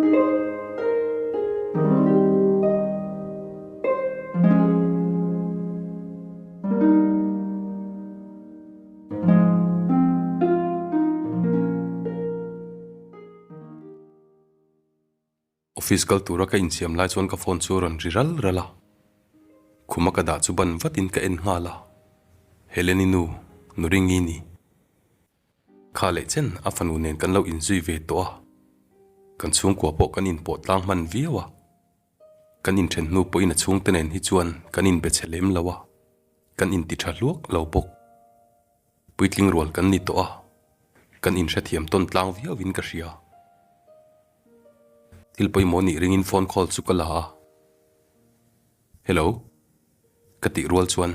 Office kal tura ka insiam lai chuan ka phone chu a rawn ri ral ral a, khuma ka dah chu ban vatin ka en nghal a, Heleni nu, Nuringi ni. Kha leh chen a fanu nen kan lo inzui ve tawh a, kan chhungkua pawh kan inpawh tlang hman viau a, kan inthen hnu pawhin a chhungte nen hi chuan kan inbe chhe lem lo a, kan inti tha hluak lo bawk. Puitling rual kan ni tawh a, kan inhrethiam tawn tlang viauin ka hria. Thil pawimawh nih ringin phone call chu ka la a, Hello. Ka tih rual chuan,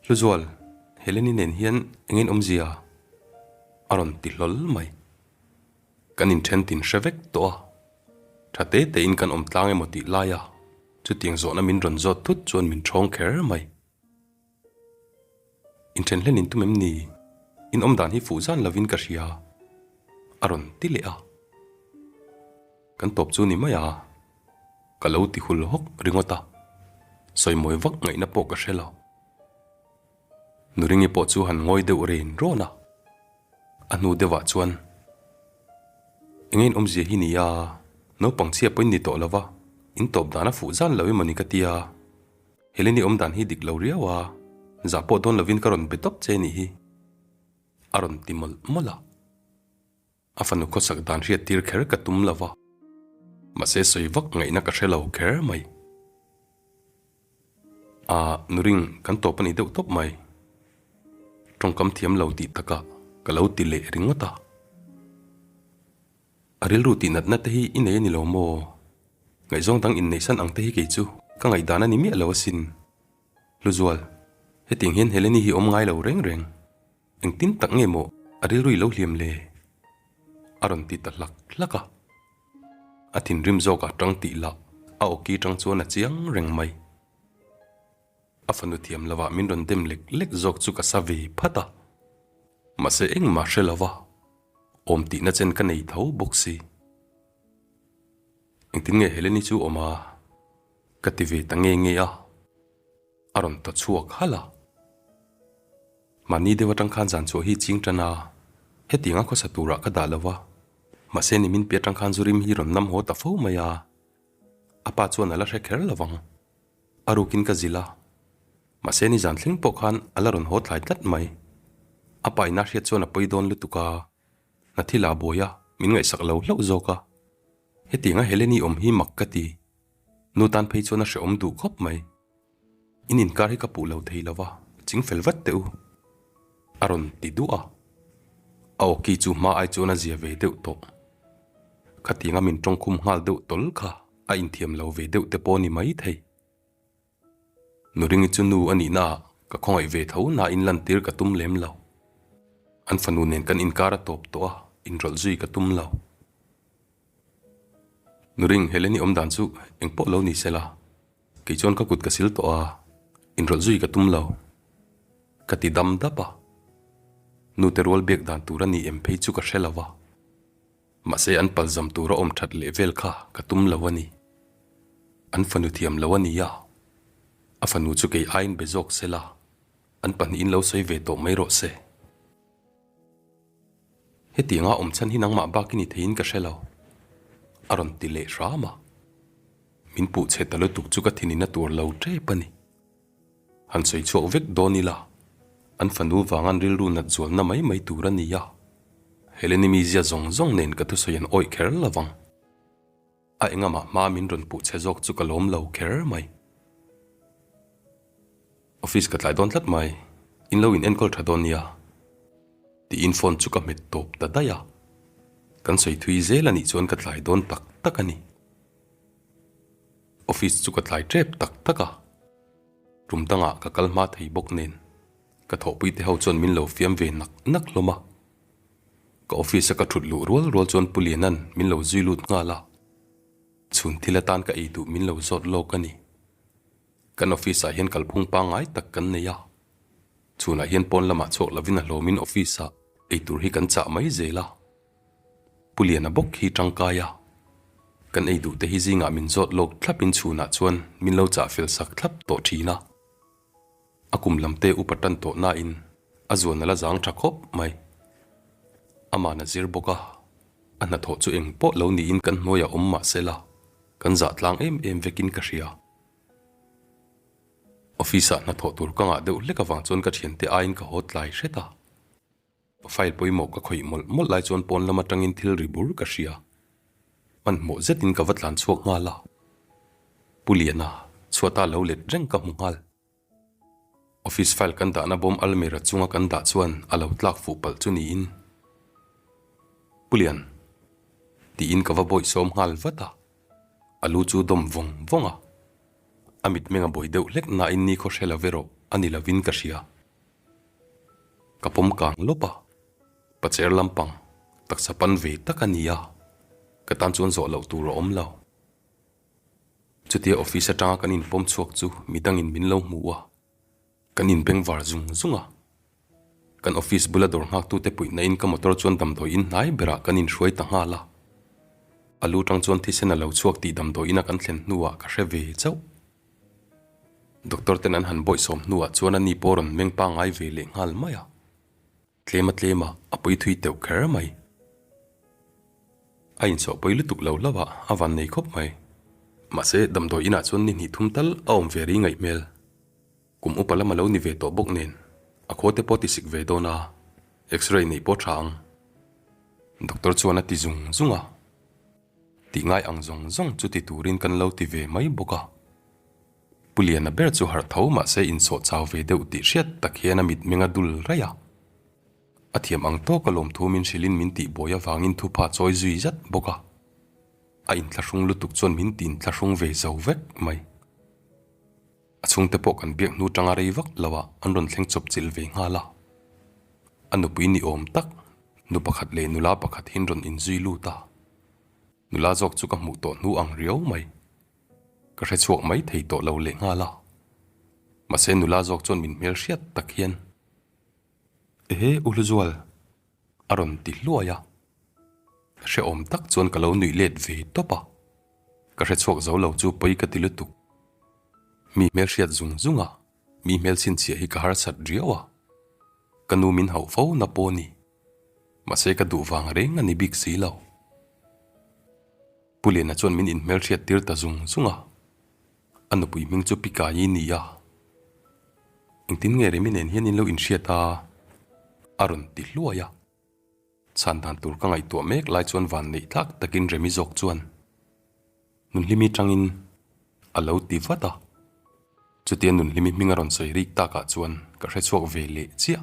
Hluzual, Heleni nen hian eng in awmzia? A rawn ti hlawl mai. Kan inthen tin hre vek tawh a, tha te tein kan awm tlang emaw tih laia chutiang zawhna min rawn zawt thut chuan min thawng kher mai. Inthen hlen in tum em ni? In awm dan hi fuh zan lovin ka hria, a rawn ti leh a. Kan tawp chu ni mai a, ka lo ti hul hawk ringawt a, sawimawi vak ngaihna pawh ka hre lo. Nuringi pawh chu han ngawi deuh ren rawn a, a hnu deuhah chuan, Enge in awmzia hi ni a, naupang chhia pawhin ni tawh lo va, in tawp dan a fuh zan lo emaw ni ka ti a. Heleni awm dan hi dik lo riau a, zah pawh dawn lovin ka rawn be tawp che nih hi, a rawn ti mawlh mawlh a. A fanu khawsak dan hriat tir kher ka tum lo va, mahse sawi vak ngaihna ka hre lo kher mai. A, nuring kan tawp a ni deuh tawp mai. Tawngkam thiam lo tih takah ka lo ti leh ringawt a. A rilru tih natna te hi i nei a ni lo maw? Ngaihzawng dang inneihsan ang te hi kei chu ka ngaihdan a ni miah lo asin. Hluzual, hetiang hian Heleni hi awm ngai lo reng reng. Engtin tak nge maw a rilru i lo hliam le? A rawn ti ta hlak hlak a. A thinrim zawkah tang tih lah a awki tang chuan a chiang reng mai. A fanu thiam lovah min rawn dem lek lek zawk chu ka sa ve phat a. Mahse engmah hre lova awm tihna chen ka nei tho bawk si. Engtin nge Heleni chu awm a? Ka ti ve ta nge nge a, a rawn ta chhuak halh a. Mahni deuh atang khan zan chhuah hi ching tan a, hetiang a khawsa turah ka dah lo va, mahse nimin piah atang khan zurim hi rawn nam haw ta fo mai a, a pa chuan a la hre kher lo vang. A rukin ka zilh a, mahse nizan thleng pawh khan a la rawn haw thlai tlat mai. A pa ina hriat chuan a pawi dawn lutuk a, hna thil ah buai a, min ngaihsak lo hlauh zawk a. Hetianga Heleni awm hi mak ka ti. Nu tan phei chuan a hrehawm duh khawp mai. In inkar hi ka puh lo thei lo va, ching fel vat teh u. A rawn ti duah a. A awki chu hma ai chuan a zia ve deuh tawh. Khatianga min tawngkhum nghal deuh tawl kha a inthiam lo ve deuh te pawh ni mai thei. Nuringi chu nu a nihna ah ka khawngaih ve tho nain lantir ka tum lem lo. An fanu nen kan inkar a tawp tawh a, inrawlh zui ka tum lo. Nuring, Heleni awm dan chu eng pawh lo ni sela, kei chuan ka kut ka sil tawh a, inrawlh zui ka tum lo. Ka ti dam dap a. Nute rual biak dan tur a ni em phei chu ka hre lo va. Mahse an palzam tura awm that leh vel kha ka tum lo a ni. An fanu thiam lo a ni a, a fanu chu kei aiin be zawk se la, an pahnihin lo sawi ve tawh mai rawh se. Hetianga awm chhan hi nangmah bak i ni theiin ka hre lo, a rawn ti leh hram a. Min puh chhe ta lutuk chu ka thinina tur lo tep a ni. Han sawi chhuak vek dawn ila, an fanu vang an rilru nat zualna mai mai tur a ni a, Heleni mizia zawng zawng nen ka thusawi an awih kher lo vang. A engamah hma min rawn puh chhe zawk chu ka lawm lo kher mai. Office ka tlai dawn tlat mai, in lo in enkawl tha dawn nia, tiin phone chu ka hmet tawp ta daih a, kan sawi thui zel a nih chuan ka tlai dawn tak tak a ni. Office chu ka tlai tep tak tak a, tum dangah ka kal hma thei bawk nen ka thawhpui te ho chuan min lo fiam ve nak nak hlawm a. Ka office a ka thut luh rual rual chuan Pu Lianan min lo zui lut nghal a, chhun thil atan ka ei duh min lo zawt lawk a ni. Kan office ah hian kalphung pangngai tak kan nei a, chhunah hian pawn lamah chhuak lovin a hlawmin office ah eitur hi kan chah mai zel a. Pu Liana bawk hi tangkai a. Kan ei duh te hi zingah min zawt lawk thlapin chhunah chuan min lo chah fel sak thlap tawh thin a. A kum lam te upa tan tawh nain a zuan a la zang tha khawp mai. Aman a zir bawk a, a hnathawh chu eng pawh lo niin kan hnuaiah awm mah se la, kan zah tlang em em vekin ka hria. Office-ah hnathawh tur ka ngah deuh hlek avang chuan ka thiante aiin ka haw tlai hret a. File pawimawh ka khawih mawlh mawlh lai chuan pawn lam atangin thil ri bur ka hria. Hmanhmawh zetin ka va tlan chhuak nghal a. Pu Liana chhuata lo let reng ka hmu nghal. Office file kan dahna bawm almirah chunga kan dah chuan a lo tlak fuh palh chu niin. Pu Lian. Tiin ka va bawih sawm nghal vat a. A lu chu dawm vawng vawng a. A mitmeng a buai deuh hlek nain ni khaw hre lo erawh a ni lovin ka hria. Ka pawm kang lawp a, pacher lampang taksa pan ve tak a ni a, ka tan chuan zawh loh tur a awm lo. Chutia office atanga kan inpawm chhuak chu midangin min lo hmu a, kan inbeng var zung zung a. Kan office bula dawr nghaktute puihna in ka motor chuan damdawi in hnai berah kan inhruai ta nghal a. A lu tang chuan thisen a lo chhuak tih damdawi ina kan thlen hnuah ka hre ve chauh. Doctor ten an han bawihsawm hnuah chuan a ni pawh rawn meng pangngai ve leh nghal mai a. Tlema tlema a pui thui teuh kher mai. A insawh pawi lutuk lo hlauh a, a van nei khawp mai. Mahse damdawi inah chuan ni hnih thum tal a awm ve ri ngaih hmel. Kum upa lam a lo ni ve tawh bawk nen a khaw te pawh ti sik ve dawn a, x-ray neih pawh tha ang. Doctor chuan a ti zung zung a. Tih ngai ang zawng zawng chu ti turin kan lo ti ve mai bawk a. Pu Liana ber chu harh tho mahse insawh chau ve deuh tih hriat tak hian a mitmeng a dul raih a. A thiam ang tawk a lawmthu min hrilhin min tih buai avangin thupha chawi zui zat bawk a. A inthlahrung lutuk chuan min ti inthlahrung ve zo vek mai. A chhungte pawh kan biak hnu tanga rei vak lo ah an rawn thleng chawp chilh ve nghal a. A nupui ni awm tak, nu pakhat leh nula pakhat hin rawn inzui lut a. Nula zawk chu ka hmuh tawh hnu ang riau mai. Ka hre chhuak mai thei tawh lo leh nghal a. Mahse nula zawk chuan min hmel hriat tak hian, Ehe U Hluzual, a rawn ti hluai a. Hrehawm tak chuan ka lo nuih let ve tawp a. Ka hre chhuak zo lo chu pawi ka ti lutuk. Mi hmelhriat zung zung a, mi hmel chhinchhiah hi ka harsat riau a. Ka nu min hauh fo na pawh ni. Mahse ka duh vang reng a ni bik si lo. Pu Liana chuan min inhmelhriat tir ta zung zung a. A nupui hming chu Pikaii ni a. Engtin nge Remi nen hian in lo inhriat a? A rawn ti hluai a. Chhan dan tur ka ngaihtuah mek lai chuan van neih tlak takin Remi zawk chuan Nunhlimi tangin a lo ti vat a. Chutia Nunhlimi hming a rawn sawi rik takah chuan ka hre chhuak ve leh chiah.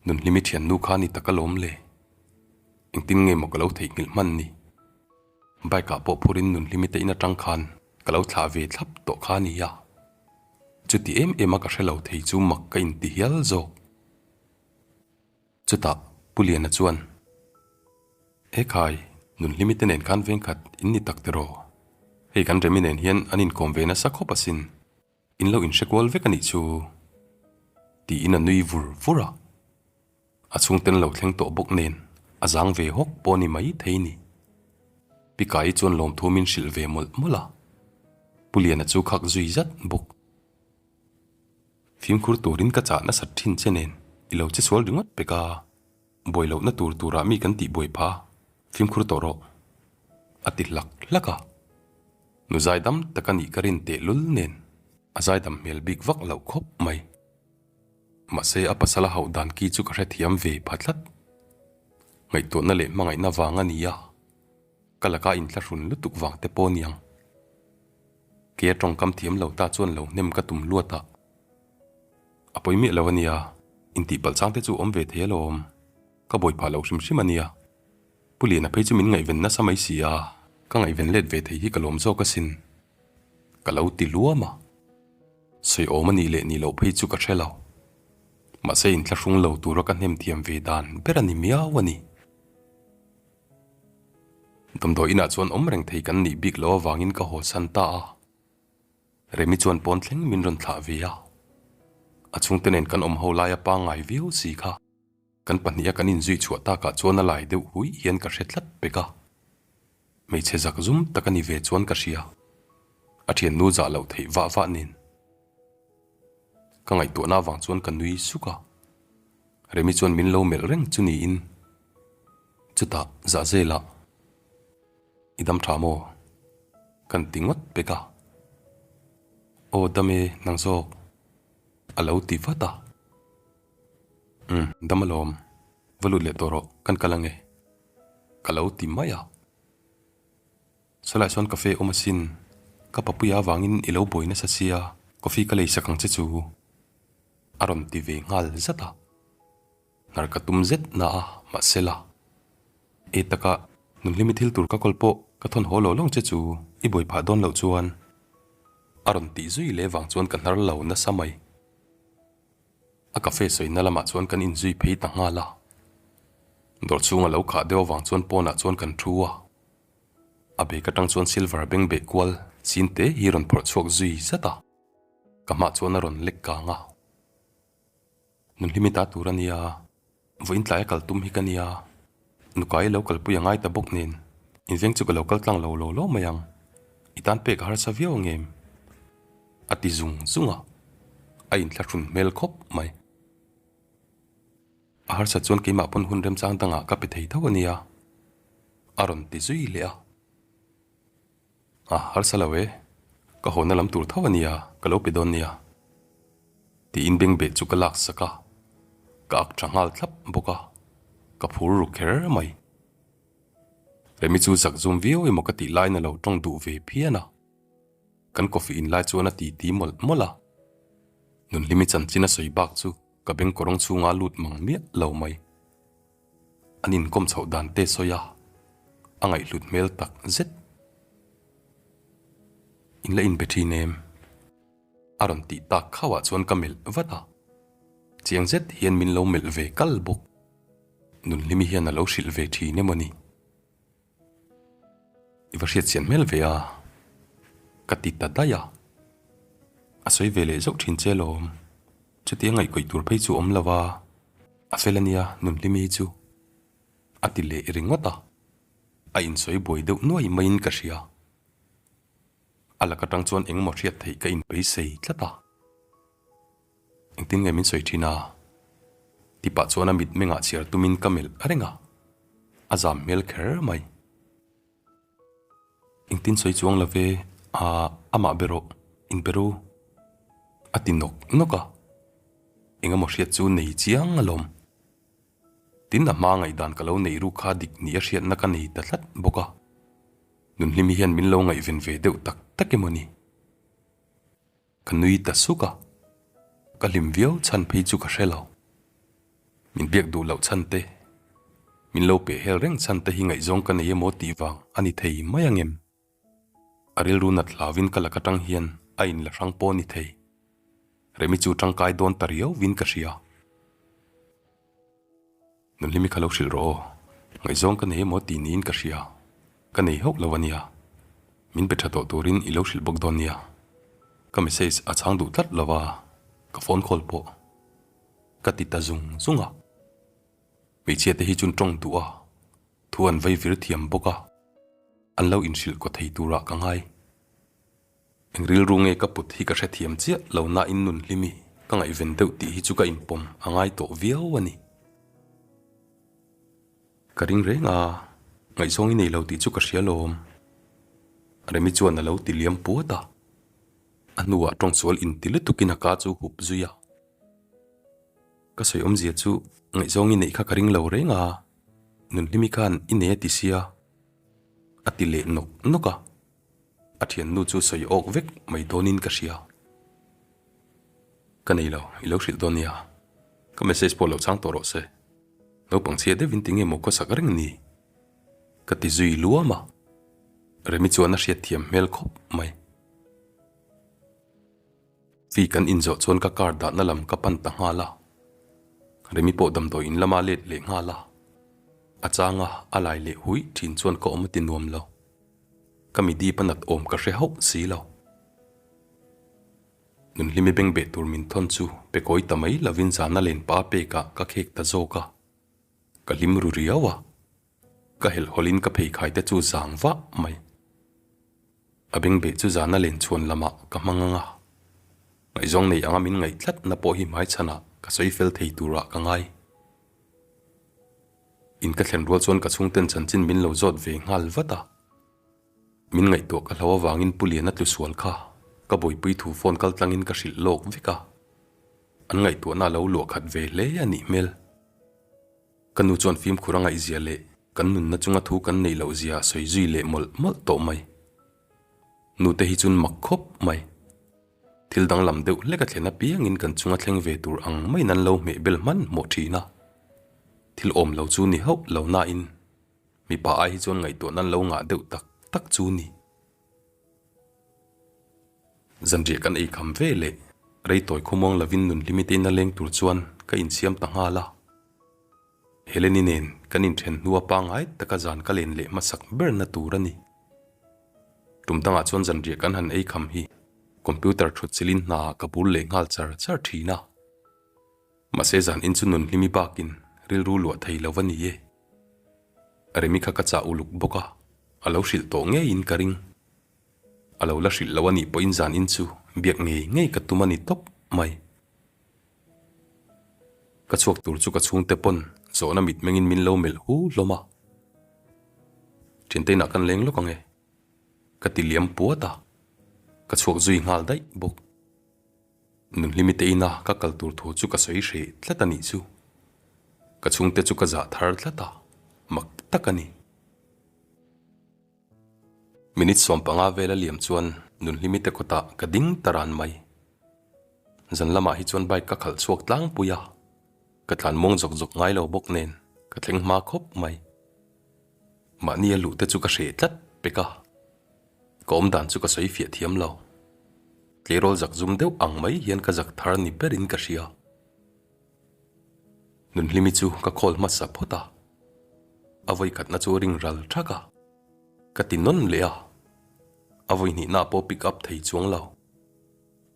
Nunhlimi thiannu kha ni tak alawm le. Engtin nge maw ka lo theihnghilh hman ni? Bike ah pawh phurin Nunhlimi te in atang khan ka lo thlah ve thlap tawh kha a nia. Chuti em em a ka hre lo thei chu mak ka inti hial zawk. Chutah Pu Liana chuan, He khai, Nunhlimi te nen khan vengkhat in ni tak tiraw? Hei kan Remi nen hian an inkawm ve nasa khawp asin, in lo inhre kual vek a nih chu, tiin a nui vur vur a. A chhungten lo thleng tawh bawk nen a zang ve hawk pawh ni mai thei ni. Pi Kai chuan lawmthu min hrilh ve mawlh mawlh a, Pu Liana chu khak zui zat bawk. Fimkhur turin ka chah nasat thin che nen i lo che sual ringawt pek a, buai lohna tur turah mi kan tih buai pha, fimkhur tawh rawh a ti hlak hlak a. Nu zaidam tak a nih ka rin tehlul nen a zaidam hmel bik vak loh khawp mai. Mahse a pasal a hauh dan ki chu ka hrethiam ve pha tlat. Ngaihtuahna leh hmangaihna vang a ni a, ka laka inthlahrun lutuk vang te pawh niang. Kei a tawngkam thiam lo ta chuan lo hnem ka tum luat a, a pawi miah lo a nia, intihpalh chang te chu awm ve thei alawm, ka bawi phah lo hrim hrim a nia. Pu Liana phei chu min ngaihven nasa mai si a, ka ngaihven let ve thei hi ka lawm zawk asin, ka lo ti luam a. Sawi awm a nih leh nih loh phei chu ka hre lo. Mahse inthlahrung lo tura ka hnem thiam ve dan ber a ni miau a ni. Damdawi inah chuan awm reng thei kan nih bik loh avangin ka haw san ta a. Remi chuan pawn thleng min rawn thlah ve a. A chhungte nen kan awm ho laia pangngai viau si kha. Kan pahniha kan inzui chhuah takah chuan a lai deuh hui hian ka hre tlat pek a. Hmeichhe zak zum tak a ni ve chuan ka hria. A thiannu zah loh theih vah vah nen. Ka ngaihtuahna avang chuan ka nui suk a. Remi chuan min lo melh reng chu niin. Chutah zah zelah i dam tha maw? Kan ti ngawt pek a. Aw dam e nang zawk a lo ti vat a. Umm dam alawm, va lut leh tawh rawh kan kal ange ka lo ti mai a. Sawlai sawn cafe awm asin, ka papuia avangin i lo buai nasa sia, coffee ka lei sak ang che chu a rawn ti ve nghal zat a. Hnar ka tum zet na a, mahse la. E taka, nunhlimi thil tur ka kawl pawh ka thawn haw lo lawng che chu i buai phah dawn loh chuan a rawn tih zui leh vang chuan ka hnar lo nasa mai. A cafe sawina lamah chuan kan inzui phei ta nghal a. Dawr chhung a lo khah deuh avang chuan pawnah chuan kan thu a. A bag atang chuan silver beng beh kual chin te hi rawn phawrh chhuak zui zat a. Ka hmah chuan a rawn lek kang a. Nunhlimi ta tur a nia, vawiin tlai a kal tum hi ka nia, nukai lo kalpui a ngai ta bawk nen, inveng chu ka lo kal tlang lo lo lo mai ang, i tan pek a harsa viau ang em? A ti zung zung a, a inthlahrun hmel khawp mai. A harsa chuan keimah pawn hun remchang dangah ka pe thei tho a nia, a rawn ti zui leh a. A harsa lo e, ka hawna lam tur tho a nia, ka lo pe dawn nia. Tiin bengbeh chu ka lak sak a, ka ak tha nghal thlap bawk a, ka phur ru kher mai. Remi chu zak zum viau emaw ka tih laiin a lo tawng duh ve phian a, kan coffee in lai chuan a ti ti mawlh mawlh a. Nunhlimi chanchin a sawi bak chu ka beng kawrawng chhunga lut mang miah lo mai. An inkawm chhoh dan te sawi a, a ngaihhlut hmel tak zet. In la inbe thin em? A rawn tih tak khauh ah chuan ka melh vat a, chiang zet hian min lo melh ve kal bawk. Nunhlimi hian a lo hrilh ve thin emaw ni? I va hriat chian hmel ve a, ka ti ta daih a. A sawi ve leh zauh thin che alawm. Chutia ngaihkawih tur phei chu awm lo a, a fel ania Nunhlimi hi chu a ti leh ringawt a. A insawi buai deuh nuai maiin ka hria. A lak atang chuan engmaw hriat theih ka inpeisei tlat a. Engtin nge min sawi thin a? Ti pah chuan a mitmengah chhiar tumin ka melh reng a, a zam hmel kher mai. Engtin sawi chuang lo ve, aa amah be rawh, inbe ru. A ti nawk nawk a, engemaw hriat chu nei chiang alawm. Tin a hma ngaihdan ka lo neih ruk kha dik ni a hriatna ka nei ta tlat bawk a, Nunhlimi hian min lo ngaihven ve deuh tak tak emaw ni? Ka nui ta suk a, ka hlim viau chhan phei chu ka hre lo. Min biak duh loh chhan te, min lo peh hel reng chhan te hi ngaihzawng ka nei emaw tih vang a ni thei mai ang em? A rilru nat hlauvin ka lak atang hian a inla hrang pawh a ni thei. Remi chu tangkai dawn ta riauvin ka hria. Nunhlimi kha lo hrilh rawh aw, ngaihzawng ka nei emaw tih niin ka hria, ka nei hauh lo ania, min pe tha tawh turin i lo hrilh bawk dawn nia, ka message a chhang duh tlat lo a, ka phone call pawh ka ti ta zung zung a, hmeichhia te hi chun tawng duh a, thu an vei vir thiam bawk a, an lo inhrilh kaw thei turah ka ngai. Eng rilru nge ka put hi ka hrethiam chiah lo nain Nunhlimi ka ngaihven deuh tih hi chu ka inpawm a ngai tawh viau a ni. Ka ring reng a, ngaihzawng i nei lo tih chu ka hria lawm. Remi chuan a lo ti liam puat a, a hnuah tawngsual inti lutukin a ka chu hup zui a. Ka sawi awmzia chu ngaihzawng i neih kha ka ring lo reng a, Nunhlimi khan i nei a ti sia, a ti leh nawk nawk a. A thiannu chu sawi awk vek mai dawnin ka hria. Ka nei lo, i lo hrilh dawn nia. Ka message pawh lo chhang tawh rawh se. Naupang chhia deuhin tinge maw khawsak reng ni? Ka ti zui luam a. Remi chuan a hriatthiam hmel khawp mai. Fee kan inzawh chuan ka car dahna lam ka pan ta nghal a. Remi pawh damdawi in lama let leh nghal a. A changa a lai leh huih thin chuan ka awm a ti nuam lo. Ka mi dip a nat awm ka hre hauh si lo. Nunhlimi beng beh tur min thawn chu pe kawi ta mai lovin zana len pa pekah ka khek ta zawk a. Ka hlim ru riau a. Ka helhhawlhin ka pheikhai te chu zang vah mai. A bengbeh chu zana len chhuan lamah ka hmang ang a, ngaihzawng nei anga min ngaih tlatna pawh hi hmaichhanah ka sawi fel thei turah ka ngai. In ka thlen rual chuan ka chhungten chanchin min lo zawt ve nghal vat a. Min ngaihtuah ka hlo avangin Pu Liana tlu sual kha ka buaipui thu phone kal tlangin ka hrilh lawk vek a, an ngaihtuahna a lo luah khat ve hle a nih hmel. Ka nu chuan fimkhur a ngaihzia leh kan nunna chunga thu kan neih loh zia a sawi zui leh mawlh mawlh tawh mai. Nute hi chun mak khawp mai. Thil danglam deuh hlek a thlen apiangin kan chunga thleng ve tur ang maiin an lo hmeh bel hmanhmawh thin a. Thil awm lo chu ni hauh lo nain mipa ai hi chuan ngaihtuah nan lo ngah deuh tak tak chu ni. Zanriah kan ei kham ve leh rei tawi khawmuang lovin nun limite-in a leng tur chuan ka insiam ta nghal a. Heleni nen kan inthen hnua pangngai taka zan ka len leh hmasak berna tur a ni. Tum dangah chuan zanriah kan han ei kham hi computer thut chilin hna ka bul leh nghal char char thin a. Mahse zan in chu nun hlimi bakin rilru luah thei lo a ni e. Remi kha ka chah uluk bawk a, a lo hrilh tawh ngeiin ka ring. A lo la hrilh lo a nih pawhin zan in chu biak ngei ngei ka tum a ni tawp mai. Ka chhuak tur chu ka chhungte pawn zawhna mitmengin min lo melh hu hlawm a. Thiante inah kan leng lawk ang e. Ka ti liam puat a, ka chhuak zui nghal daih bawk. Nunhlimi te ina ka kal tur thu chu ka sawi hreh tlat a nih chu. Ka chhungte chu ka zah thar tlat a, mak tak a ni. Minute 15 vel a liam chuan Nunhlimi te kawtah ka ding ta ran mai. Zan lamah hi chuan bike ka khalh chhuak tlangpui a, ka tlan muang zawk zawk ngai lo bawk nen ka thleng hma khawp mai. Mahni a luh te chu ka hreh tlat pek a, ka awm dan chu ka sawi fiah thiam lo. Tleirawl zak zum deuh ang mai hian ka zak thar ni berin ka hria. Nunhlimi chu ka call hmasa phawt a, a vawikhatna chu ring ral thak a, ka ti nawn leh a, a vawihnihna pawh pick up thei chuang lo.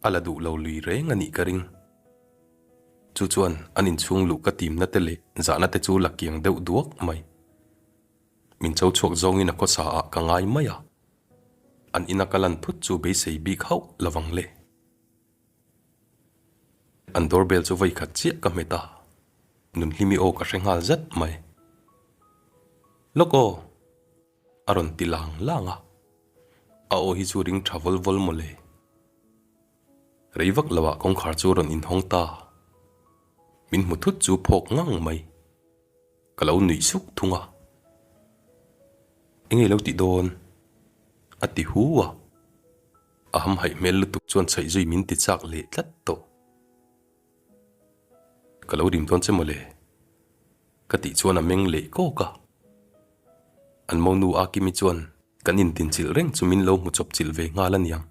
A la duh lo lui reng a nih ka ring. Chu chuan an inchhung luh ka timna te leh zahna te chu la kiang deuh duak mai. Min cho chhuak zawngin a khawsa ah ka ngai mai a, an ina ka lan thut chu beisei bik hauh lovang le. An doorbell chu vawi khat chiah ka hmet a, Nunhlimi aw ka hre nghal zat mai. Lawk aw! A rawn ti lang lang a, a aw hi chu ring tha vawl vawl mawle. Rei vak lo ah kawngkhar chu a rawn inhawng ta. Min hmu thut chu phawk ngang mai. Ka lo nuih suk thung a. Enge lo tih dawn? A ti hu a. A hamhaih hmel lutuk chuan chhaih zui min ti chak leh tlat tawh. Ka lo rim dawn che mawle. Ka tih chuan a meng leh kawk a. An monu Akimi chuan kan intinchilh reng chu min lo hmu chawp chilh ve nghal a niang.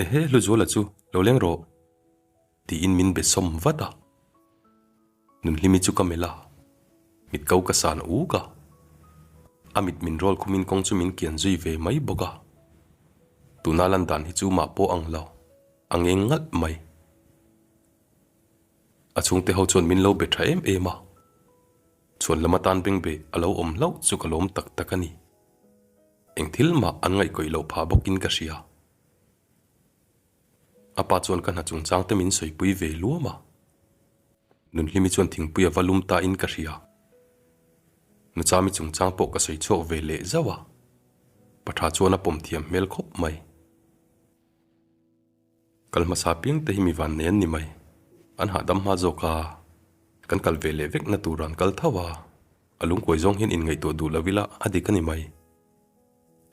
Ehe Hluzuala chu lo leng rawh tiin min be sawm vat a. Nunhlimi chu ka melh a, mit ko ka san uk a. A mit min rawl khumin kawng chu min kian zui ve mai bawk a. Tuna lan dan hi chu mah pawh ang lo, a ngeng ngalh mai. A chhungte ho chuan min lo be tha em em a, chhuan lam atan bengbeh a lo awm hlauh chu ka lawm tak tak a ni. Eng thil mah an ngaihkawih loh phah bawkin ka hria. A pa chuan ka hna chungchang te min sawipui ve luam a. Nunhlimi chuan thingpui a va lum ta in ka hria. Nuchami chungchang pawh ka sawi chhuak ve leh zauh a. Pa tha chuan a pawm thiam hmel khawp mai. Kal hmasa piang te hi mi van nei an ni mai. An hahdam hma zawk a, kan kal ve leh vek na tur an kal tho a, a lungkuai zawng hian inngaihtuah duh lo ila a dik a ni mai.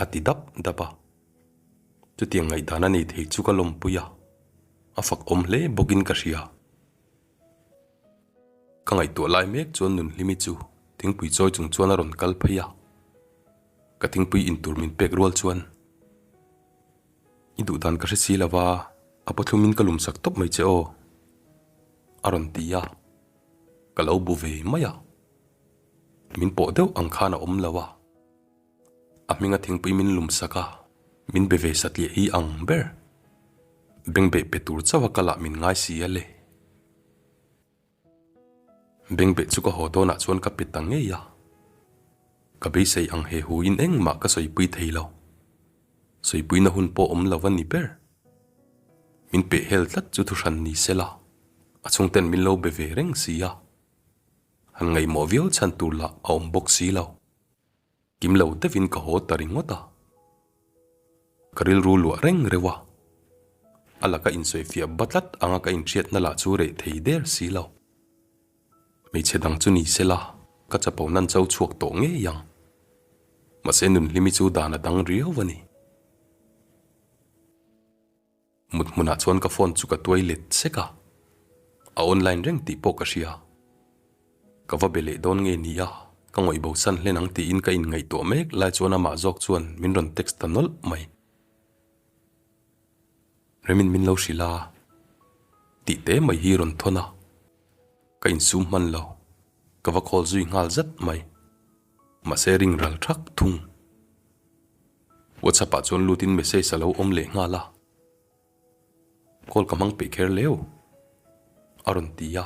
A ti dap dap a. Chutiang ngaihdan a nei thei chu ka lawmpui a, a fak awm hle bawkin ka hria. Ka ngaihtuah lai mek chuan Nunhlimi chu thingpui chawi chung chuan a rawn kal phei a, ka thingpui intur min pek rual chuan, I duh dan ka hre si lo va, a pawthlumin ka lumsak tawp mai che aw, a rawn ti a, ka lo bu ve mai a, min pawh deuh ang khan a awm lo a. A hminga thingpui min lumsak a, min be ve satliah hi ang ber. Bengbeh pe tur chauh a kal ah min ngai si a le. Bengbeh chu ka haw dawnah chuan ka pe ta ngei a. Ka beisei ang he hu in engmah ka sawipui thei lo. Sawipuina hun pawh awm lo a ni ber. Min peh hel tlat chu thuhran ni se la, a chhungten min lo be ve reng si a. Han ngaihmawh viau chhan tur lah a awm bawk si lo. Kim lo deuhin ka haw ta ringawt a. Ka rilru luah reng reuh a. A laka insawifiah ba tlat anga ka inhriatna lah chu reh thei der si lo. Hmeichhe dang chu ni se la, ka chapo nan cho chhuak tawh ngei ang. Mahse Nunhlimi chu dan a dang riau a ni. Mut hmunah chuan ka phone chu ka tuai let sek a, a online reng tih pawh ka hria. Ka va be leh dawn nge ni a, ka ngawih bo san hlen ang tiin ka inngaihtuah mek lai chuan amah zawk chuan min rawn text ta nawlh mai. Remin min lo hrilh a, tih te mai hi rawn thawn a, ka insum hman lo, ka va call zui nghal zat mai. Mahse ring ral thak thung. WhatsApp ah chuan lutin message a lo awm leh nghal a, call ka hmang peih kher leu a rawn ti a,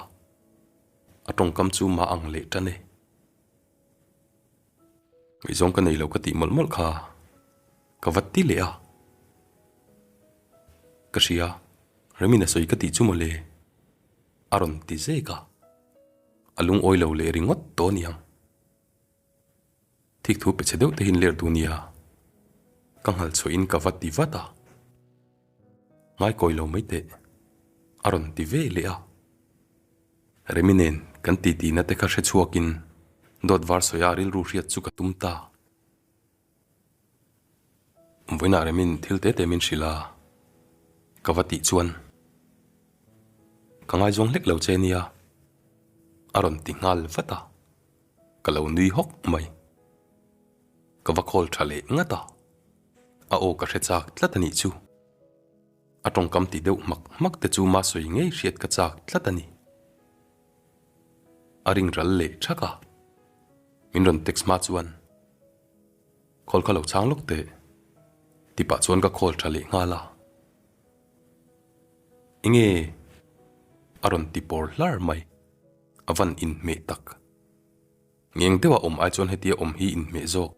a tawngkam chu mah ang leh tan e. Ngaihzawng ka nei lo ka tih mawlh mawlh kha ka va ti leh a, ka hria Remina sawi ka tih chu mawle a rawn ti zek a, a lungawi lo leh ringawt tawh a niang. Thik thu pe chhe deuh te hian ler duh nia, ka nghal chhuahin ka va ti vat a, ngaikawi lo mai teh a rawn ti ve leh a. Remi nen kan titi na te kha hre chhuakin dawt var sawi a rilru hriat chu ka tum ta. Vawiinah Remin thil te te min hrilh a, ka va tih chuan ka ngaizawng hlek lo che nia a rawn ti nghal vat a. Ka lo nui hawk mai. Ka va call tha leh ngat a, a aw ka hre chak tlat a nih chu. A tawngkam ti deuh hmak hmak te chu ma sawi ngei hriat ka chak tlat a ni. A ring ral leh thak a, min rawn text hma chuan, Call kha lo chhang lawk teh, ti pah chuan ka call tha leh nghal a. Enge? A rawn ti pawr hlar mai. A van inhmeh tak. Ngeng deuha awm ai chuan hetia awm hi inhmeh zawk.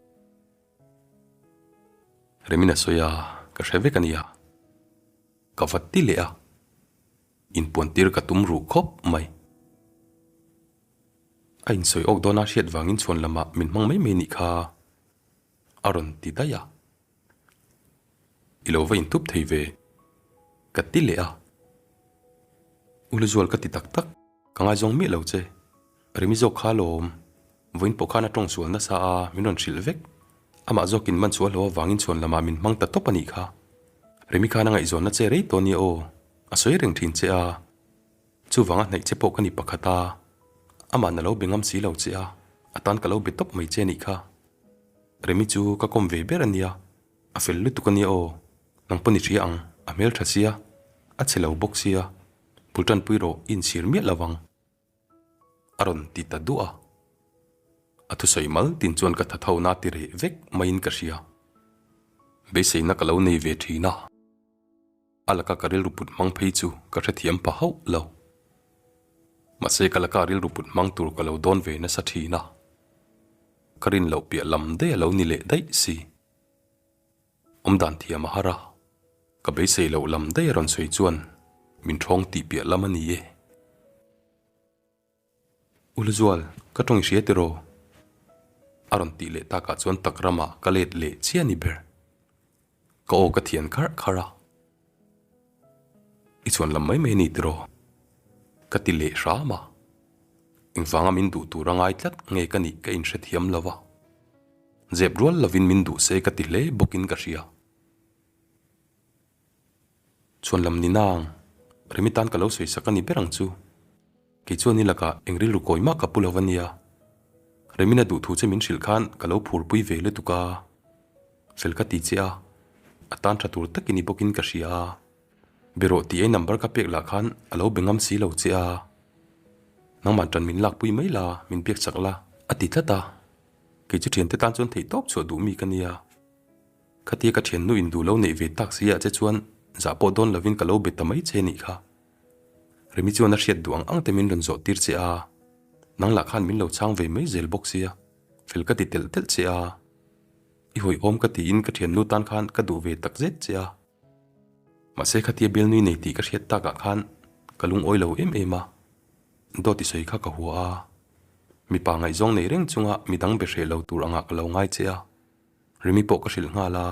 Remin a sawi a, ka hre vek a nia. Ka va ti leh a, inpuan tir ka tum ruh khawp mai. A insawi awk dawna hriat vangin chhuan lamah min hmang mai mai nih kha a rawn ti daih a. I lo va intup thei ve, ka ti leh a. U Hluzual ka ti tak tak, ka ngaizawng miah lo che. Remi zawk kha alawm, vawiin pawh khan a tawng sual nasa a, min rawn hrilh vek. Amah zawkin man chhuah hlo avangin chhuan lamah min hmang ta tawp a nih kha. Remi khan a ngaihzawnna che rei tawh nia aw, a sawi reng thin che a. Chuvanga hnaih che pawh ka ni pakhat a, amah na lo be ngam si lo che a, a tan ka lo be tawp mai che a nih kha. Remi chu ka kawm ve ber a nia, a fel lutuk a nia aw, nang pawh ni hria ang, a hmel tha sia, a chhe lo bawk sia, bul tanpui rawh i inchhir miah lo vang. A rawn ti ta duah a, a thusawi mal tin chuan ka tha tho na ti reh vek maiin ka hria, beiseina ka lo nei ve thin a. A laka ka rilru put hmang phei chu ka hrethiam pah hauh lo. Mahse ka laka rilru put hmang tur ka lo dawn ve nasa thin a. Ka rin loh piah lam daih a lo ni leh daih si. Awmdan thiam a har a, ka beisei loh lam daih a rawn sawi chuan min ṭhawng tih piah lam a ni e. U Hluzual, ka tawng i hria tiraw? A rawn tih leh takah chuan tak ramah ka let leh chiah ni ber. Ka aw ka thian kharh kharh a. I chhuan lam mai mai a ni tiraw? Ka ti leh hram a. Engvanga min duh tur a ngai tlat nge ka nih ka inhrethiam lo va. Zep rual lovin min duh se ka ti hle bawkin ka hria. Chhuan lam ni nang, Remi tan ka lo sawi sak a ni ber ang chu. Kei chuan i lakah eng rilru kawi mah ka pu lo a nia. Remina duh thu che min hrilh khan ka lo phurpui ve lutuk a, fel ka ti che a, a tan tha tur takin i bawkin ka hria a. Be rawh tih ei number ka pek lah khan a lo be ngam si lo che a. Nangman tan min lakpui mai la, min biak chak la, a ti tlat a. Kei chu thiante tan chuan theihtawp chhuah duh mi ka nia. Khatia ka thiannu in duh lo neih ve tak si ah che chuan zah pawh dawn lovin ka lo be ta mai che nih kha. Remi chuan a hriat duh ang ang te min rawn zawh tir che a, nang lah khan min lo chhang ve mai zel bawk sia. Fel ka ti telh telh che a, i hawihhawm ka tiin ka thiannu tan khan ka duh ve tak zet che a. Mahse khatia bialnui nei tih ka hriat takah khan ka lungawi lo em em a, dawt i sawi kha ka hua a. Mipa ngaihzawng nei reng chunga midang be hreh lo tur angah ka lo ngai che a, Remi pawh ka hrilh nghal a,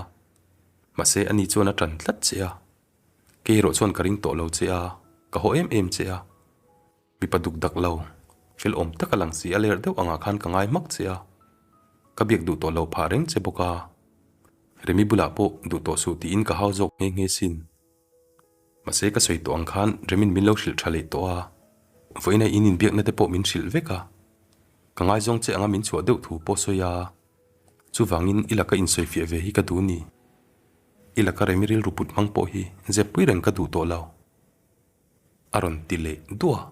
mahse ani chuan a ṭan tlat che a. Kei erawh chuan ka ring tawh lo che a, ka haw em em che a. Mipa duk dak lo, fel awm tak a lang si a ler deuh angah khan ka ngai hmak che a, ka biak duh tawh lo phah reng che bawk a. Remi bulah pawh duh tawh suh tiin ka hau zawk nghe nghe sin. Mahse ka sawi tawh ang khan Remin min lo hrilh tha leh tawh a, vawiin a in inbiakna te pawh min hrilh vek a. Ka ngaizawng che anga min chhuah deuh thu pawh sawi a, chuvangin i laka insawifiah ve hi ka duh ni. I laka Remi rilru put hmang pawh hi zep pui reng ka duh tawh lo. A rawn ti leh duah.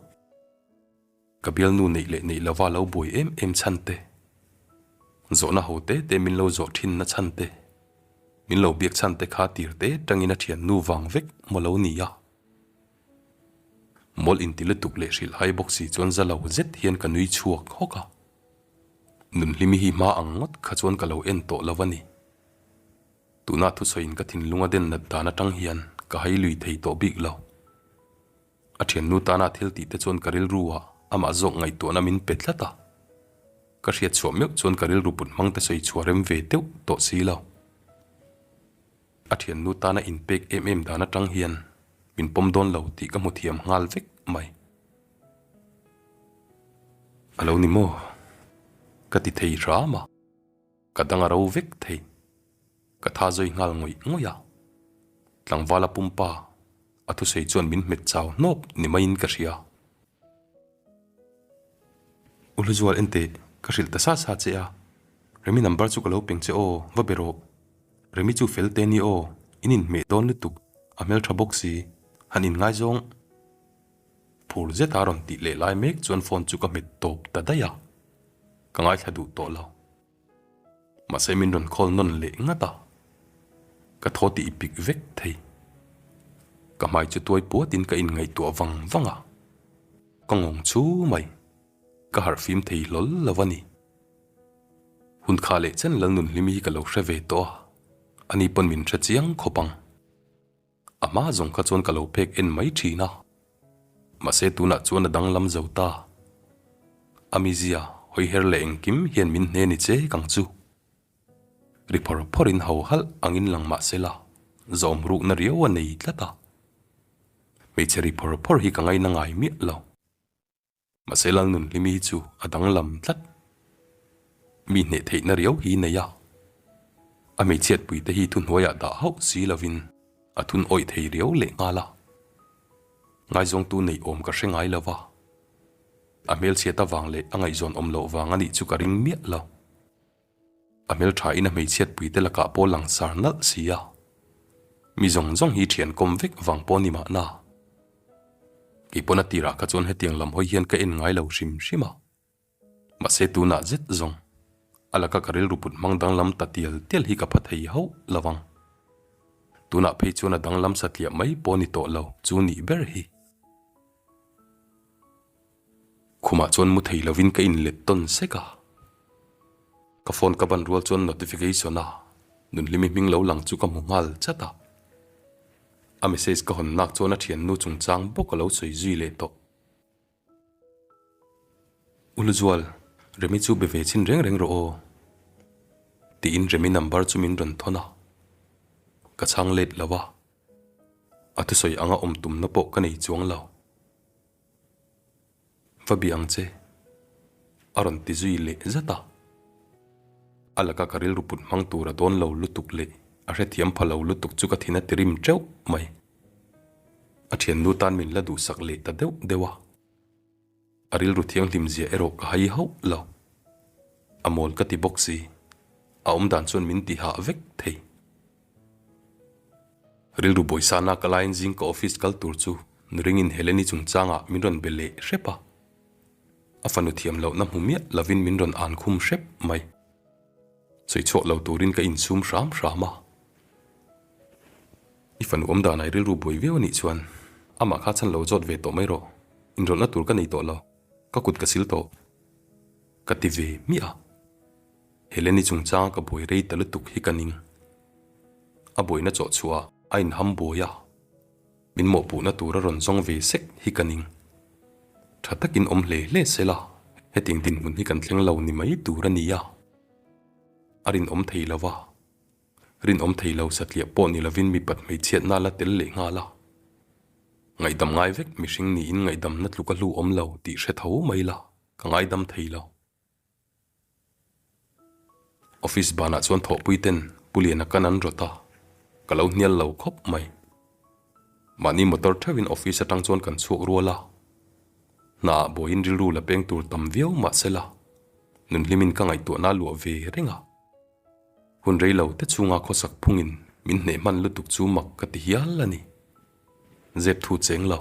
Ka bialnu neih leh neih lova lo buai em em chhan te, zawhna ho te te min lo zawh thin na chhan te, min lo biak chhan te kha tir te tangin a thiannu vang vek maw lo ni a. Mawlh inti lutuk leh hrilh hai bawk si chuan za lo zet hian ka nui chhuak hawk a. Nunhlimi hi hma ang ngawt kha chuan ka lo en tawh lo a ni. Tuna thusawiin ka thinlung a den nat dan atang hian ka hai lui thei tawh bik lo. A thiannu tana thil tih te chuan ka rilru ah amah zawk ngaihtuahna min pe tlat a. Ka hriat chhuah meuh chuan ka rilru put hmang te sawi chhuah rem ve deuh tawh si lo. A thiannu tana inpek em em dan atang hian min pawm dawn lo tih ka hmu thiam nghal vek mai. A lo ni maw? Ka ti thei hram a. Ka dang a ro vek thei. Ka tha zawi nghal ngawih ngawih a. Tlangvala pumpa a thusawi chuan min hmet chau hnawp ni maiin ka hria. U Hluzual enteh, ka hrilh ta sa sa che a. Remi number chu ka lo peng che aw, va be rawh. Remi chu fel te ni aw, in inhmeh dawn lutuk, a hmeltha bawk si, han inngaizawng. Phur zeta rawn tih leh lai mek chuan phone chu ka hmet tawp ta daih a, ka ngaithla duh tawh lo. Mahse min rawn call nawn leh ngat a, ka thaw tih i pik vek thei. Ka hmai chu tuai puatin ka inngaihtuah vang vang a, ka ngawng chu mai, ka harh fim thei hlawl lo a ni. Hun kha leh chen Lalnunhlimi hi ka lo hre ve tawh a, ani pawn min hre chiang khawp ang. A hma zawng kha chuan ka lo phek en mai thin a, mahse tunah chuan a danglam zo ta. A mizia hawi her leh engkim hian min hne ni che kang chu. Ri phawr phawrin ho halh angin lang mah se la, zawm rukna riau a nei tlat a. Hmeichhe ri phawr phawr hi ka ngaina ngai miah lo. Mahse Lalnunhlimi hi chu a danglam tlat. Mi hneh theihna riau hi nei a. A hmeichhiatpui te hi thuhnuaiah dah hauh si lovin a thun awih thei riau leh nghal a. Ngaizawngtu neih awm ka hre ngai lo va. A hmelchhiat avang leh a ngaihzawn awm loh vang a nih chu ka ring miah lo. A hmelthain a hmeichhiatpui te lakah pawh langsar nalh si a, mi zawng zawng hi thian kawm vek vang pawh ni mahna. Kei pawn a tirah kha chuan hetiang lam hawi hian ka en ngai lo hrim hrim a, mahse tunah zet zawng a laka ka rilru put hmang danglam ta tial tial hi ka pha thei hauh lo vang. Tunah phei chuan a danglam satliah mai pawh ni tawh lo chu nih ber hi. Khumah chuan mu thei lovin ka inlet tawn sek a. Ka phone ka ban rual chuan notification a Nunhlimi hming lo lang chu ka hmu nghal chat a. A message ka hawn nak chuan a thiannu chungchang bawk a lo sawi zui leh tawh. U Luzual, Remi chu be ve chhin reng reng rawh aw. Tiin Remi number chu min rawn thawn a. Ka chhang let lo a. A thusawi anga awm tumna pawh ka nei chuang lo. Va bia ang che, a rawn ti zui leh zat a. A laka ka rilru put hmang tur a dawn lo lutuk leh a hrethiam pha lo lutuk chu ka thin a ti rim teuh mai. A thiannu tan min la duhsak leh ta deuh deuh a. A rilru thianghlim zia erawh ka hai hauh lo. A mawl ka ti bawk si, a awmdan chuan min ti hah vek thei. Rilru bawihsana ka laiin zing ka office kal tur chu nuringin Heleni chungchangah min rawn be leh hrep a. A fanu thiam lohna hmu miah lovin min rawn an khum hrep mai. Sawi chhuak lo turin ka insum hram hram a. I fanu awm danah i rilru buai viau anih chuan amah kha chhan lo zawt ve tawh mai rawh, inrawlhna tur ka nei tawh lo, ka kut ka sil tawh. Ka ti ve miah a. Heleni chungchanga ka buai rei ta lutuk hi ka ning. A buaina chawh chhuah a inham buai a, min mawhpuhna tur a rawn zawng ve sek hi ka ning. Tha takin awm hle hle se la, hetiang dinhmun hi kan thleng lo ni mai tur a ni a. A rinawm thei lo va, rinawm thei lo satliah pawh ni lovin mipat hmeichhiatna la tel leh nghal a. Ngaihdam ngai vek mihring niin ngaihdamna tluk a hlu awm lo tih hre tho mai la, ka ngaidam thei lo. Office banah chuan thawhpui ten Pu Liana kan an rawt a, ka lo hnial lo khawp mai. Mahni motor theuhin office atang chuan kan chhuak rual a, hna ah buaiin rilru la peng tur tam viau mahsela nunhlimin ka ngaihtuahna a luah ve reng a. Hun rei lo te chhunga khawsak phungin min hneh hman lutuk chu mak ka ti hial a ni. Zep thu cheng lo,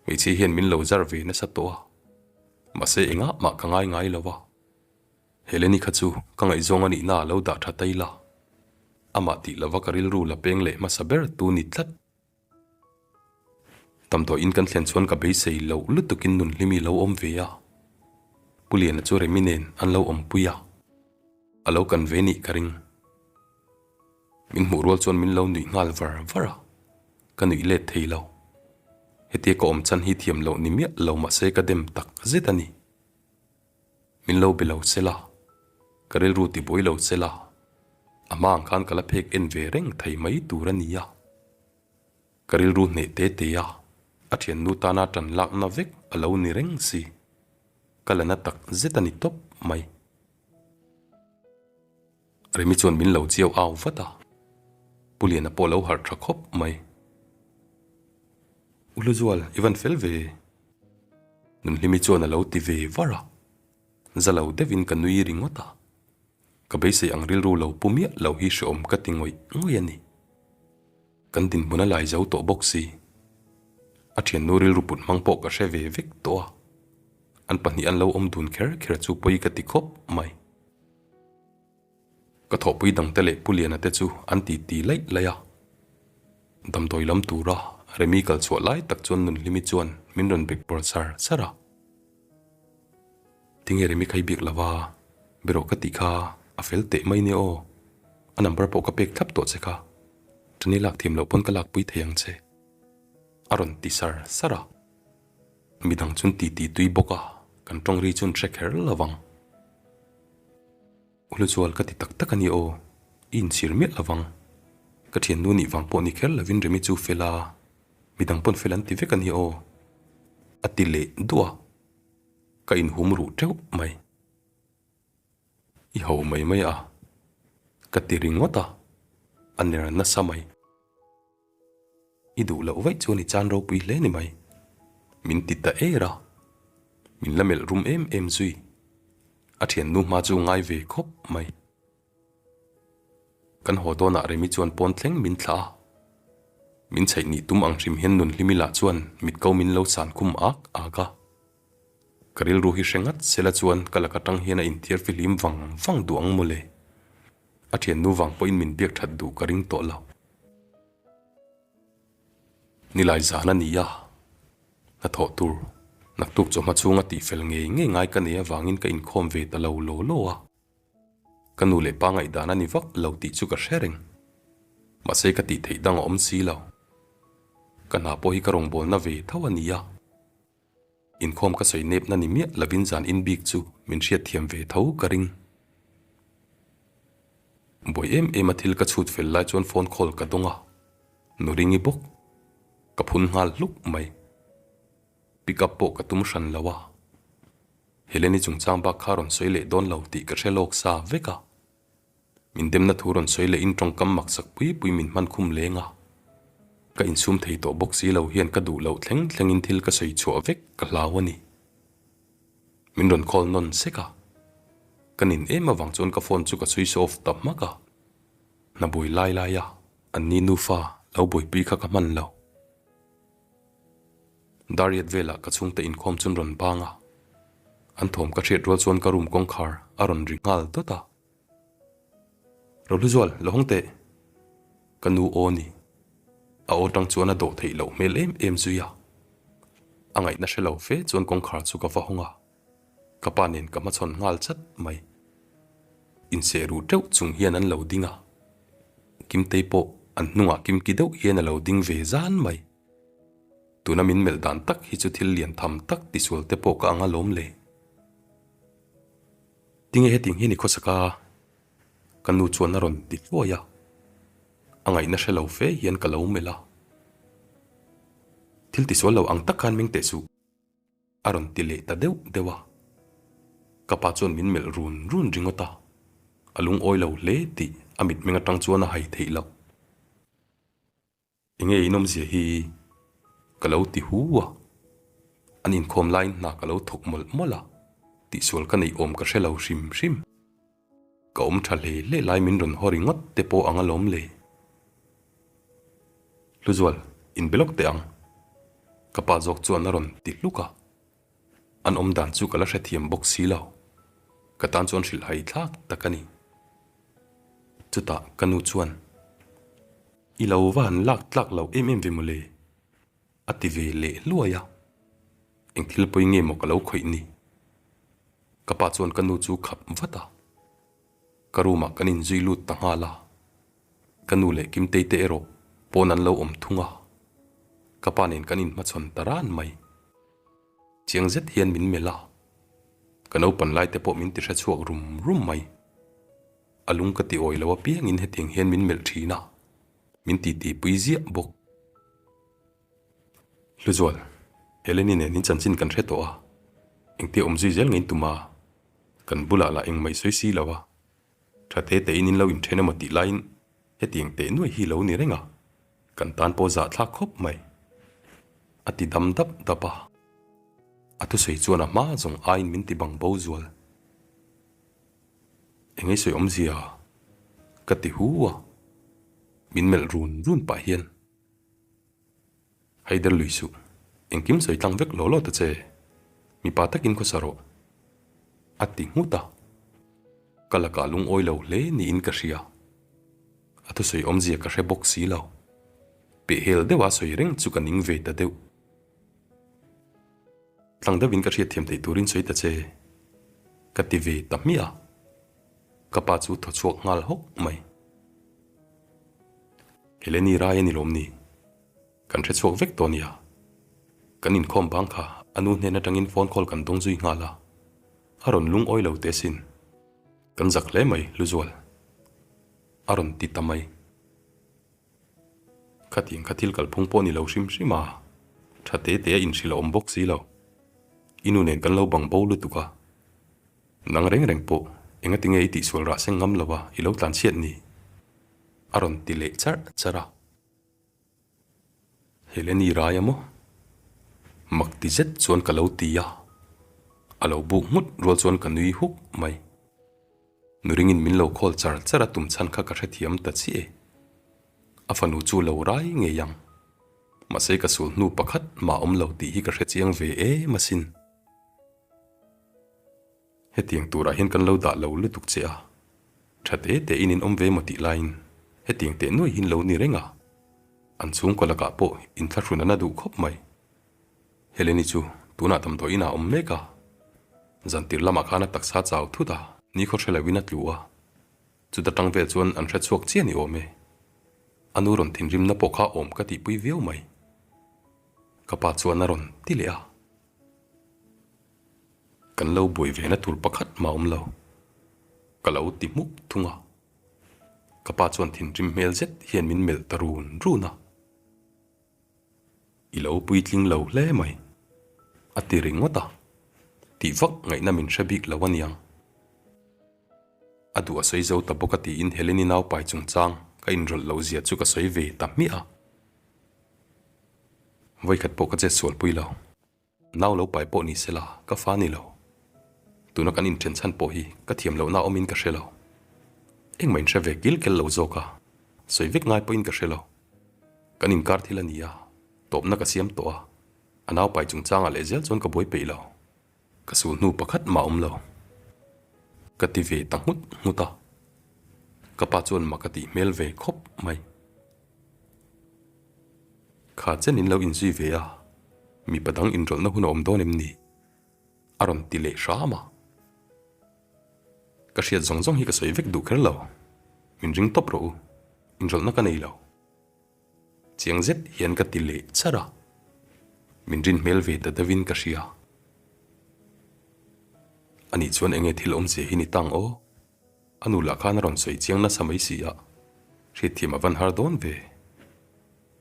hmeichhia hian min lo zar ve nasa tawh a. Mahse engah mah ka ngai ngai lo a, Heleni kha chu ka ngaihzawng a nihna a lo dah tha tai la, amah tih lova ka rilru la peng leh hmasa ber tu ni tlat. Damdawiin kan thlen chuan ka beisei loh lutukin Nunhlimi lo awm ve a, Pu Liana chu Remi nen an lo awmpui a, a lo kan ve nih ka ring. Min hmuh rual chuan min lo nuih nghal var var a, ka nuih let thei lo. Hetia ka awm chan hi thiam loh ni miah lo mahse ka dem tak zet a ni. Min lo be lo che la, ka rilru ti buai lo che la, a hma ang khan ka la phek en ve reng thei mai tur a ni a. Ka rilru hneh te te a, a thiannu tana tan lakna vek a lo ni reng si. Ka la na tak zet a ni tawp mai. Remi chuan min lo chiau au vat a, Pu Liana pawh lo harh tha khawp mai. U Hluzual, i van fel ve? Nunhlimi chuan a lo ti ve var a, za lo deuhin ka nui ringawt a, ka beisei ang rilru lo pu miah lo hi hreawm ka ti ngawih ngawih a ni. Kan dinhmun a lai zo tawh bawk si. A thiannu rilru put hmang pawh ka hre ve vek tawh a, an pahnih an lo awm dun kher kher chu pawi ka ti khawp mai. Ka thawhpui dangte leh Pu Liana te chu an ti ti laih laih a. Damdawi lam tura Remi kal chhuah lai tak chuan Nunhlimi chuan min rawn bek pawr char char a. Tinge Remi kha i biak lo va, be rawh ka tih kha a fel teh mai nia aw. A number pawh ka pek thlap tawh che kha. Tani lak thiam loh pawn ka lakpui thei ang che. A rawn ti sar sar a. Midang chuan ti ti tui bawk a, kan tawng ri chuan hre kher lo vang. Hluzual ka ti tak tak a ni aw, i inchhir miah lo vang. Ka thiannu nih vang pawh ni kher lovin Remi chu fel a, midang pawn fel an ti vek a ni aw, a ti leh duah a, ka inhum ruh teuh mai. I ho mai mai a, ka ti ringawt a, a ner nasa mai. I duh loh vaih chuan i chan ropui hle ni mai. Min ti ta er a, min la melh rum em em zui. A thiannu hma chu ngai ve khawp mai. Kan haw dawnah Remi chuan pawn thleng min thlah a. Min chhaih nih tum ang hrim hian Nunhlimi lah chuan mitko min lo san khum ak ak a. Ka rilru hi hre ngat sela chuan ka laka tang hian a inthiar fihlim vang vang duh ang mawle. A thiannu vang pawhin min biak that duh ka ring tawh lo. Nilai zan a ni a, hnathawh tur naktuk chawhma chhunga tihfel ngei ngei ngai ka nei avangin ka inkhawm ve ta lo law law a. Ka nu leh pa ngaihdan a ni vak lo tih chu ka hre reng. Mahse ka tih theih dang a awm si lo. Ka hna pawh hi ka rawngbawlna ve tho a ni a. Inkhawm ka sawi nepna ni miah lovin zan in bik chu min hriatthiam ve tho ka ring. Buai em em a thil ka chhut fel lai chuan phone call ka dawng a, nu ringi bawk ka phun nghal hluk mai. Pick up pawh ka tum hran lo a, Heleni chungchang bak kha rawn sawi leh dawn lo tih ka hre lawk sa vek a. Min demna thu rawn sawi leh in tawngkam maksak pui pui min hman khum leng a. Ka insum thei tawh bawk si lo hian ka duh loh thleng thleng in thil ka sawi chhuah vek ka hlau a ni. Min rawn call nawn sek a. Ka nin em avang chuan ka phone chu ka switch off ta hmak a. Hna buai lai lai a anni nufa lo buaipui kha ka hman lo. Dariat velah ka chhungte inkhawm chuan rawn bang a. An thawm ka hriat rual chuan ka room kawngkhar a rawn ri nghal dawt a. Rohluzual, lo hawng teh! Ka nu aw ni. A aw tang chuan a dawh theih loh hmel em em zui a. A ngaihna hre lo fe chuan kawngkhar chu ka va hawng a. Ka pa nen ka hmachhawn nghal chat mai. Inseh ruh teuh chung hian an lo ding a, Kimtei pawh an hnungah kimki deuh hian a lo ding ve zan mai. Tuna min melh dan tak hi chu thil lian tham tak tisual te pawh ka ang alawm le. Tinge hetiang hian i khawsak a? Ka nu chuan a rawn ti hluai a, a ngaihna hre lo fe hian ka lo melh a. Thil tisual lo ang tak khan meng teh suh. A rawn ti leh ta deuh deuh a. Ka pa chuan min melh run run ringawt a, a lungawi lo hle tih a mitmeng atang chuan a hai theih loh. Enge in awmzia hi ka lo ti hu a, an inkhawm laiin hna ka lo thawk mawlh mawlh a, tihsual ka neih awm ka hre lo hrim hrim. Ka awm tha hle hle lai min rawn haw ringawt te pawh ang alawm le. Hluzual, in be lawk teh ang. Ka pa zawk chuan a rawn ti hluk a. An awm dan chu ka la hrethiam bawk si lo. Ka tan chuan hrilh hai thlak tak a ni. Chutah ka nu chuan, I lo va han lak tlak lo em em ve mawle. A ti ve leh hluai a. Eng thil pawi nge maw ka lo khawih ni? Ka pa chuan ka nu chu khap vat a, ka room ah kan inzui lut ta nghal a, ka nu leh Kimtei te erawh pawn an lo awm thung a, ka pa nen kan inhmachhawn ta ran mai. Chiang zet hian min melh a, ka naupan lai te pawh min ti hrechhuak rum rum mai. A lung ka ti awi lo apiangin hetiang hian min melh thin a, min titi pui ziah bawk. Hluzual, Heleni nen in chanchin kan hre tawh a, engtia awm zui zel ngei tum a, kan bulah lah engmah i sawi si lo a, tha te tein in lo inthen emaw tih laiin hetiang teh nuai hi lo ni reng a, kan tan pawh zahthlak khawp mai. A ti dam dap dap a, a thusawi chuan a hma zawng aiin min ti bang bo zual. Engei sawi awmzia? Ka ti hu a, min melh run run pah hian. Haider lui suh, engkim sawi tlang vek law law ta che, mipa takin khawsa rawh, a ti nghut a. Ka lakah lungawi lo hle niin ka hria. A thusawi awmzia ka hre bawk si lo. Pehhel deuha sawi reng chu ka ning ve ta deuh. Tlang deuhin ka hriatthiam theih turin sawi ta che, ka ti ve ta hmiah a. Ka pa chu thaw chhuak nghal hawk mai. Heleni rai a ni lawm ni? Kan hre chhuak vek tawh nia. Kan inkhawm bang kha a nu hnen atangin phone call kan dawng zui nghal a. A rawn lungawi lo teh sin. Kan zak hle mai Hluzual. A rawn ti ta mai. Khatiang kha thil kalphung pawh ni lo hrim hrim a. Tha te te a inhrilh a awm bawk si lo. I nu nen kan lo bang bo lutuk a. Nang reng reng pawh enga tinge i tihsual rah seng ngam lo a i lo tlanchhiat ni? A rawn ti leh charh charh a. Heleni rai a maw? Mak ti zet chuan ka lo ti a, a lo buk nghut rual chuan ka nui huk mai. Nuringin min lo call char char a tum chhan kha ka hrethiam ta chiah e. A fanu chu lo rai ngei ang. Mahse ka sul hnu pakhat mah awm lo tih hi ka hrechiang ve em asin. Hetiang turah hian kan lo dah lo lutuk che a, tha te te in in awm ve maw tih laiin hetiang teh nuai hi in lo ni reng a, an chhungkaw lakah pawh inthlahrun a na duh khawp mai. Heleni chu tunah damdawi inah a awm mek a, zantir lamah khan a taksa chau thut a, nikhaw hre loin a tlu a, chuta tang vel chuan an hre chhuak chiah ni awm e. A nu rawn thinrimna pawh kha awm ka tihpui viau mai. Ka pa chuan a rawn ti leh a. Kan lo buai ve na tur pakhat mah awm lo. Ka lo ti hmuk thung a. Ka pa chuan thinrim hmel zet hian min melh ta run run a. I lo puitling lo hle mai. A ti ringawt a. Tih vak ngaihna min hre bik lo aniang. A duh a sawi zo ta bawk a tiin Heleni naupai chungchang ka inrawlh loh zia chu ka sawi ve ta hmiah a. Vawikhat pawh ka chet sualpui lo. Nau lo pai pawh ni sela ka fa ni lo. Tuna kan inthen chhan pawh hi ka thiam lohna awmin ka hre lo. Engmah in hre ve kil kel lo zawk a, sawi vek ngai pawhin ka hre lo. Kan inkar thil a ni a, tawpna ka siam tawh a, a nau pai chungchangah leh zel chuan ka buai peih lo. Ka sul hnu pakhat mah awm lo. Ka ti ve ta nghut nghut a, ka pa chuan mak a tih hmel ve khawp mai. Kha chen in lo inzui ve a, mipa dang inrawlhna hun a awm dawn em ni? A rawn ti leh hram a. Ka hriat zawng zawng hi ka sawi vek duh kher lo. Min ring tawp rawh u. Inrawlhna ka nei lo. Chiang zet hian ka ti leh char a. Min rin hmel ve ta deuhin ka hria. Anih chuan enge thil awmzia hi ni tang aw? A nu lah khan a rawn sawi chiang nasa mai si a, hriatthiam a van har dawn ve.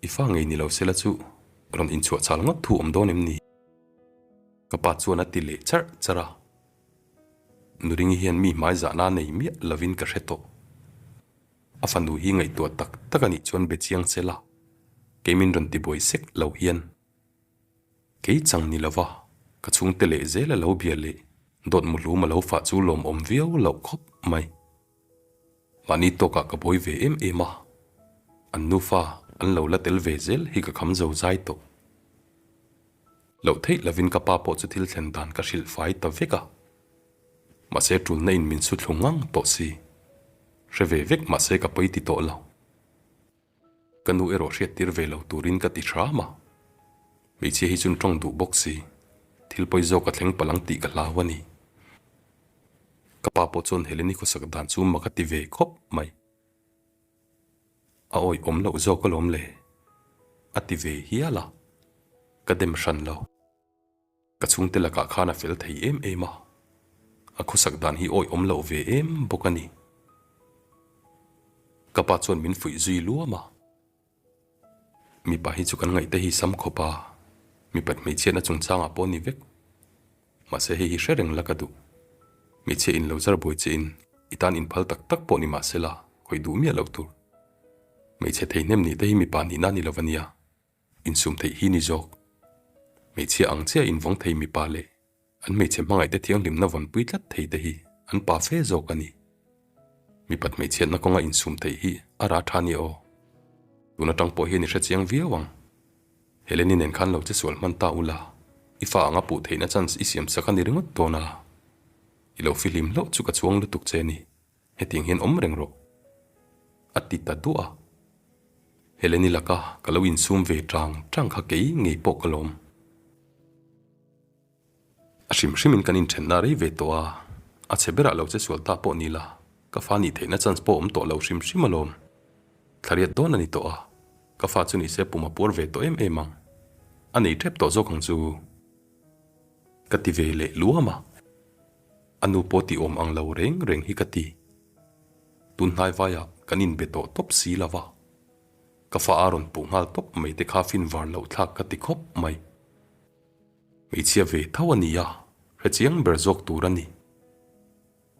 I fa ngei ni lo sela chu rawn inchhuah chal ngawt thu awm dawn em ni? Ka pa chuan a ti leh charh charh a. Nuringi hian mi hmai zahna nei miah lovin ka hre tawh. A fanu hi ngaihtuah tak tak a nih chuan be chiang sela, kei min rawn tibuai sek lo hian. Kei chang ni lova, ka chhungte leh zel a lo bia leh dawt muhlum a lo fah chu lawmawm viau loh khawp mai. Mahni tawkah ka buai ve em em a, an nufa an lo la tel ve zel hi ka kham zo zai tawh. Loh theih lovin ka pa pawh chu thil thlen dan ka hrilh fai ta vek a, mahse tulna in min su thlu ngang tawh si. Hre ve vek mahse ka pawi ti tawh lo. Ka nu erawh hriattir ve lo turin ka ti hram a, hmeichhia hi chun tawng duh bawk si, thil pawi zawk a thleng palh ang tih ka hlau a ni. Ka pa pawh chuan Heleni khawsak dan chu mak a ti ve khawp mai. A awih awm loh zawk alawm le, a ti ve hial a, ka dem hran lo. Ka chhungte lakah khan a fel thei em em a, a khawsak dan hi awih awm loh ve em bawk a ni. Ka pa chuan min fuih zui luam a, Mipa hi chu kan ngaihte hi sam khawp a, mipat hmeichhiatna chungchangah pawh ni vek. Mahse hei hi hre reng la ka duh. Hmeichhia in lo zar buai che in i tan inphal tak tak pawh ni mahsela khawih duh miah loh tur. Hmeichhe theihnem nih te hi mipa nihna ni lo a nia. Insum theih hi ni zawk. Hmeichhia ang chiah invawng thei mipa leh an hmeichhe hmangaihte thianghlimna vawnpui tlat thei te hi an pa fe zawk a ni. Mipat hmeichhiatna kawnga insum theih hi a rah tha nia aw. Tun atang pawh hian i hre chiang viau ang. Heleni nen khan lo che sual hman ta ula, i fa anga puh theihna chance i siam sak a ni ringawt dawn a. I lo fihlim hlauh chu ka chuang lutuk che ni. Hetiang hian awm reng rawh. A ti ta duah a. Heleni laka ka lo insum ve tang tang kha kei ngei pawh ka lawm. A hrim hrimin kan inthenna rei ve tawh a, a chhe berah lo che sual ta pawh ni la, ka fa nih theihna chance pawh awm tawh lo hrim hrim alawm. Thlariat dawn a ni tawh a, ka fa chu nise pum a puar ve tawh em em ang. A nei tep tawh zawk ang chu. Ka ti ve leh luam a. A nu pawh ti awm ang lo reng reng hi ka ti. Tun hnai vaiah kan inbe tawh tawp si lo va. Ka fa a rawn puh nghal tawp mai te kha fin var loh thlak ka ti khawp mai. Hmeichhia ve tho a ni a, hre chiang ber zawk tur a ni.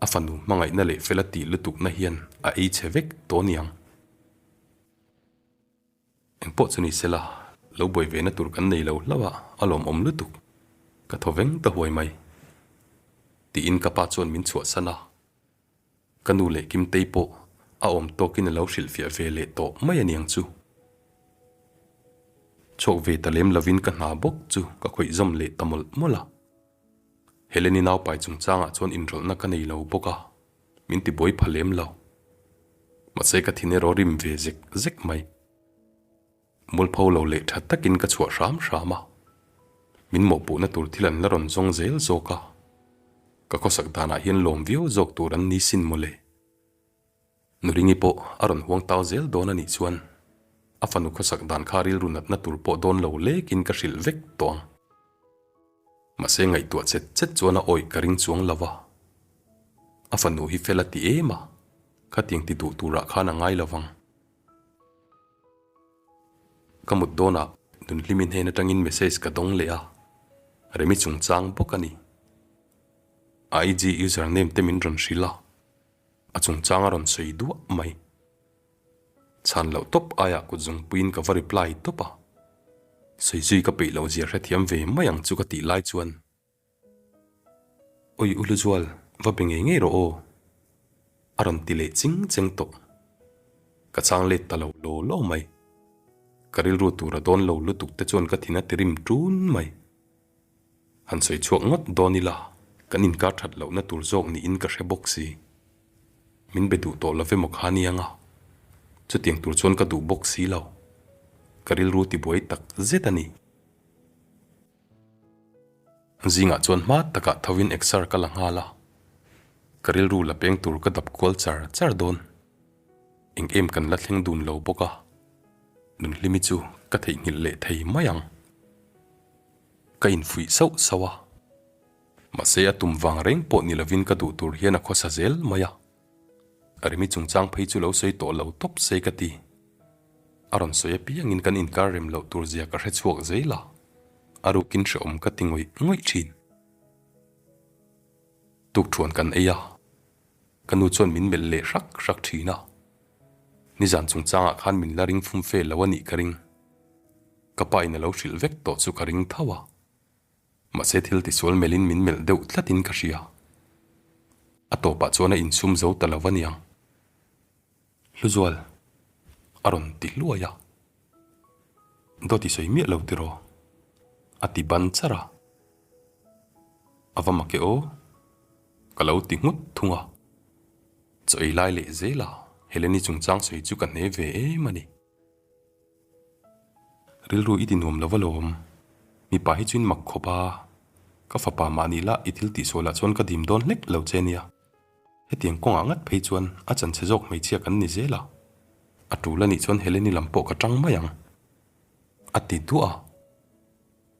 A fanu hmangaihna leh fel a tih lutukna hian a ei chhe vek tawh niang. Engpawh chu ni sela, lo buai ve na tur kan nei lo hlauh a, a lawmawm lutuk. Ka thaw veng ta huai mai. Tiin ka pa chuan min chhuahsan a. Ka nu leh Kimtei pawh a awm tawkin a lo hrilhfiah ve leh tawh mai a niang chu. Chhuak ve ta lem lovin ka hna bawk chu ka khawih zawm leh ta mawlh mawlh a. Heleni naupai chungchangah chuan inrawlhna ka nei lo bawk a, min ti buai pha lem lo. Mahse ka thin erawh rim ve zek zek mai. Mualpho lo leh tha takin ka chhuah hram hram a, min mawhpuhna tur thil an la rawn zawng zel zawk a, ka khawsak danah hian lawm viau zawk tur an ni sin mawle. Nuringi pawh a rawn huang tau zel dawn a nih chuan a fanu khawsak dan kha rilru natna tur pawh dawn lo lekin ka hrilh vek tawh ang. Mahse ngaihtuah chet chet chuan a awih ka ring chuang lo va, a fanu hi fel a ti em a, khatiang ti duh turah khan a ngai lo vang. Ka mut dawnah Nunhlimi hnen atangin message ka dawng leh a, Remi chungchang bawk a ni. A IG username te min rawn hrilh a, a chungchang a rawn sawi duah mai. Chhan loh tawp aiah kut zungpuiin ka va reply tawp a, sawi zui ka peih loh zia hrethiam ve mai ang chu ka tih lai chuan, Oi u Hluzual, va be ngei ngei rawh aw, a rawn ti leh ching cheng tawh. Ka chang let ta lo law law mai. Ka rilru tur a dawn lo lutuk te chuan ka thin a ti rim ṭun mai. Han sawi chhuak ngawt dawn ila, kan inkar that lohna tur zawk niin ka hre bawk si. Min be duh tawh lo ve maw kha nia nga? Chutiang tur chuan ka duh bawk si lo. Ka rilru tibuai tak zet a ni. Zingah chuan hma takah tho in exer ka la nghal a. Ka rilru la peng tur ka dap kual char char dawn. Eng em kan la thleng dun lo bawk a, Nunhlimi chu ka theihnghilh leh thei mai ang. Ka infuih sauh sauh a, mahse a tum vang reng pawh ni lovin ka duh tur hian a khawsa zel mai a. Remi chungchang phei chu lo sawi tawh lo tawp se ka ti. A rawn sawi apiangin kan inkar rem loh tur zia ka hre chhuak zel a, a rukin hrehawm ka ti ngawih ngawih thin. Tukthuan kan ei a, ka nu chuan min melh leh hrak hrak thin a. Nizan chungchangah khan min la ring fum fe lo a nih ka ring. Ka pa in a lo hrilh vek tawh chu ka ring tho a. Mahse thil tisual melhin min melh deuh tlatin ka hria. A tawpah chuan a insum zo ta lo aniang. Hluzual a rawn ti hluai a. Dawt i sawi miah lo tiraw? A ti ban char a. A va mak e aw, ka lo ti nghut thung a. Chaw ei lai leh zel a, Heleni chungchang sawi chu ka hne ve em a ni. Rilru i ti nuam lo va lawm. Mipa hi chu in mak khawp a, ka fapa mahni lah i thil tihsualah chuan ka dim dawn hlek lo che nia. Hetiang kawngah ngat phei chuan a chanchhe zawk hmeichhia kan ni zel a, a tul a nih chuan Heleni lam pawh ka tang mai ang, a ti duah a.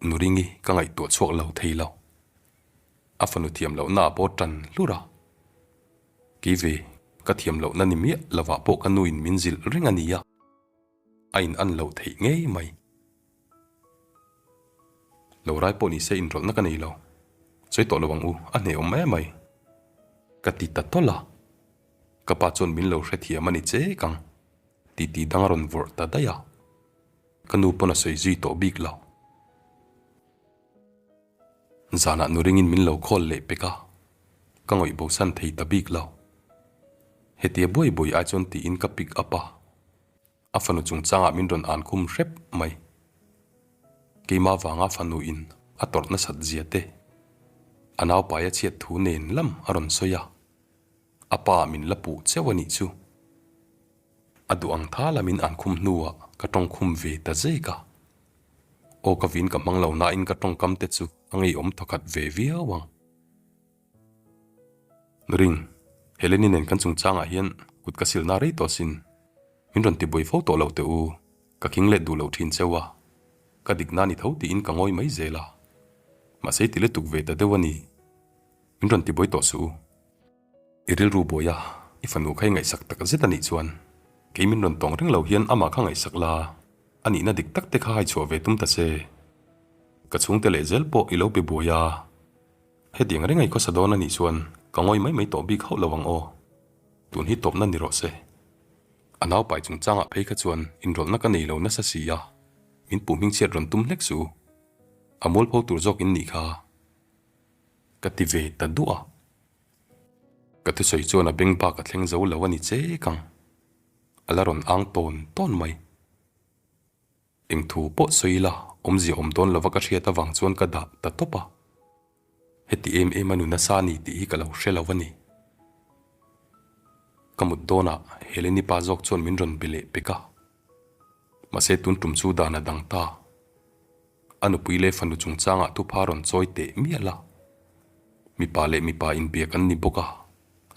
Nuringi ka ngaihtuah chhuak lo thei lo. A fanu thiam lohna ah pawh tan hlur a. Kei ve, ka thiam lohna ni miah lovah pawh ka nuin min zilh reng a nia. A in an loh theih ngei mai. Lo rai pawh nise inrawlhna ka nei lo. Sawi tawh lo ang u, a hnehawm mai mai. Ka ti ta tawlh a. Ka pa chuan min lo hrethiam a ni chek ang. Titi dang a rawn vawrh ta daih a. Ka nu pawn a sawi zui tawh bik lo. Zanah nu ringin min lo call leh pek a, ka ngawih bosan thei ta bik lo. Hetia buai buai ai chuan tiin ka pick up a, a fanu chungchangah min rawn an khum hrep mai. Keimah vanga fanu in a tawrh nasat zia te, a naupai a chhiat thu nen lam a rawn sawi a, a pa min la puh cheuh a nih chu. A duh ang tha la min an khum hnuah ka tawng khum ve ta zek a. Aw ka vin ka hmang lo nain ka tawngkam te chu a ngeiawm thawkhat ve viau ang. Ring, Heleni nen kan chungchangah hian kut ka silna rei tawh sin. Min rawn tibuai fo tawh lo teh u, ka khing let duh lo thin cheu a. Ka dikna ni tho tiin ka ngawi mai zel a. Mahse ti lutuk ve ta deuh a ni. Min rawn tibuai tawh suh u. I rilru buai a, i fanu kha i ngaihsak tak zet a nih chuan kei min rawn tawng reng lo hian amah kha ngaihsak la, a nihna dik tak te kha hai chhuah ve tum ta che. Ka chhungte leh zel pawh i lo pe buai a, hetiang reng a i khawsa dawn a nih chuan ka ngawi mai mai tawh bik hauh lo ang aw. Tun hi tawpna ni rawh se. A naupai chungchangah phei kha chuan inrawlhna ka nei lo nasa si a, min puh hmingchhiat rawn tum hlek suh u. A mualpho tur zawk in nih kha. Ka ti ve ta duah a. Ka thusawi chuan a beng bak a thleng zo lo a ni chek ang. A la rawn ang tawn tawn mai. Eng thu pawh sawi ila awmzia awm dawn lova ka hriat avang chuan ka dah ta tawp a. Heti em em a nu nasa a ni tih hi ka lo hre lo a ni. Ka mut dawnah Heleni pa zawk chuan min rawn be leh pek a. Mahse tun tum chu dan a dang ta. A nupui leh fanu chungchangah thupha rawn chawi teh mial a. Mipa leh mipa inbia kan ni bawk a,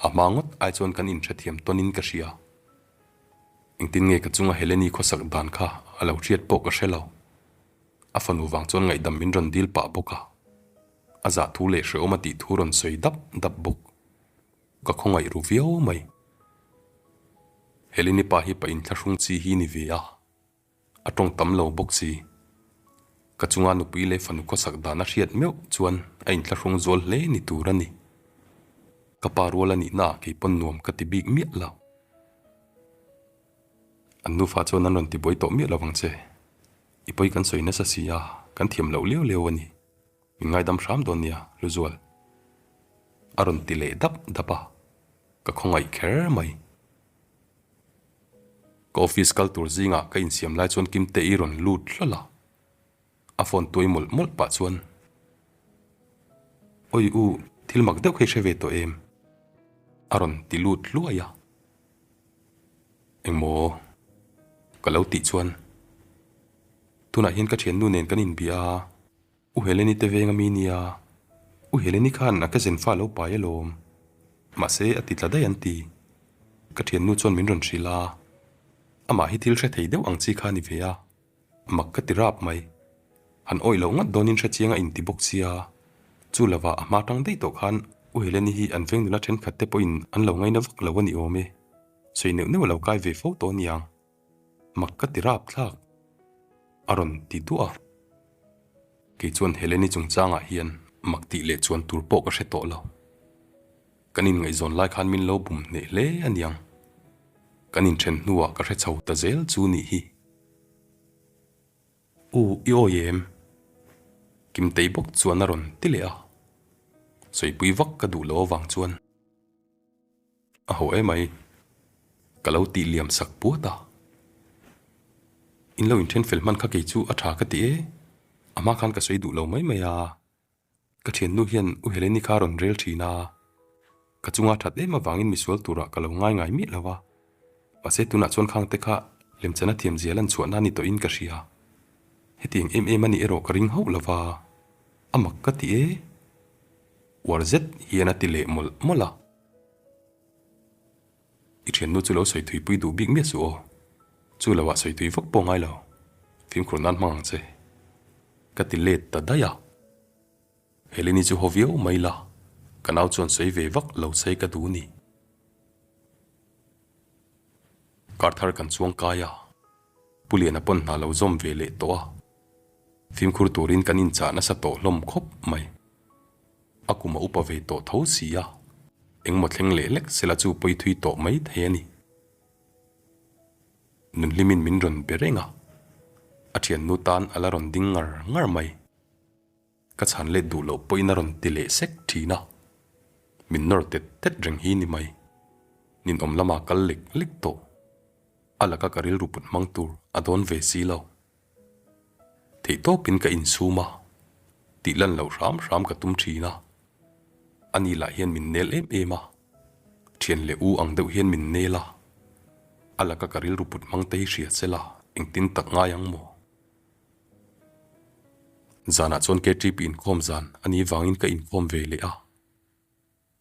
a hma ngawt ai chuan kan inhrethiam tawnin ka hria. Engtin nge ka chunga Heleni khawsak dan kha a lo hriat pawh ka hre lo. A fanu vang chuan ngaihdam min rawn dil pah bawk a. A zah thu leh hrehawm a tih thu rawn sawi dap dap bawk. Ka khawngaih ru viau mai. Heleni pa hi pa inthlahrung chi hi ni ve a. A tawng tam lo bawk si. Ka chunga nupui leh fanu khawsak dan a hriat meuh chuan a inthlahrung zual hle ni tur a ni. Ka pa rual a nihna ah kei pawn nuam ka ti bik miah lo. An nufa chuan an rawn ti buai tawh miah lo vang che. I pawi kan sawi nasa si a, kan thiam loh liau liau a ni. Min ngaidam hram dawn nia, Hluzual. A rawn ti leh dap dap a, ka khawngaih kher mai. Ka office kal tur zingah ka insiam lai chuan Kimte i rawn lut hlawl a, a phone tuai mawlh mawlh pah chuan, Awi u, thil mak deuh kha i hre ve tawh em? a rawn ti lut hluai a. Engmaw? Ka lo tih chuan, Tunah hian ka thiannu nen kan inbia a, U Heleni te veng a mi nia, U Heleni khan a ka zen fa lo pai alawm. Mahse a ti tla daih an ti. Ka thiannu chuan min rawn hrilh a, amah hi thil hre thei deuh ang chi kha a ni ve a, mak ka ti rap mai. Han awih loh ngawt dawnin hre chiang a inti bawk sia, chu lovah a hma tang daih tawh khan U Heleni hi an veng nula thenkhat te pawhin an lo ngaina vak lo a ni awm e. Sawi neuh neuh a lo kai ve fo tawh aniang. Mak ka ti rap thlak. A rawn ti duah a. Kei chuan Heleni chungchangah hian mak tih leh chuan tur pawh ka hre tawh lo. Kan inngaihzawn lai khan min lo bum hneh hle aniang. Kan inthen hnuah ka hre chho ta zel chu nih hi. U, i awi em? Kimtei bawk chuan a rawn ti leh a. Sawipui vak ka duh lo avang chuan. A ho emai, ka lo tih liam sak puat a. In lo inthen fel hman kha kei chu a tha ka ti e, a hma khan ka sawi duh lo mai mai a. Ka thiannu hian U Heleni kha a rawn rel thin a, ka chunga that em avangin misual turah ka lo ngai ngai miah lo a. Mahse tunah chuan khangte kha lemchana thiamzia lan chhuahna ni tawhin ka hria. Hetiang em em a nih erawh ka ring hauh lo va, a mak ka ti e. Uar zet hian a ti leh mawlh mawlh a. I thiannu chu lo sawi thuipui duh bik miah suh aw. Chu lo ah sawi tui vak pawh ngai lo. Fimkhur nan hmang ang che. Ka ti let ta daih a. Heleni chu haw viau mai la, ka nau chuan sawi ve vak lo se ka duh ni. Kar thar kan chuang kai a, Pu Liana pawn hna lo zawm ve leh tawh a. Fimkhur turin kan inchah nasa tawh hlawm khawp mai. A kum a upa ve tawh tho si a, engmaw thleng leh lek sela chu pawi thui tawh mai thei a ni. Nunhlimin min rawn be reng a, a thiannu tan a la rawn ding ngar ngar mai. Ka chhan let duh loh pawhin a rawn ti leh sek thin a, min nawr tet tet reng hi ni mai. Ninawm lama kal lek lek tawh, a laka ka rilru put hmang tur a dawn ve si lo. Theihtawpin ka insum a, tih lan loh hram hram ka tum thin a. Ani lah hian min nel em em a, thian leh u ang deuh hian min nel a. A laka ka rilru put hmang te hi hria se la, engtin tak ngai ang maw? Zanah chuan KTP inkhawm zan a nih vangin ka inkhawm ve leh a.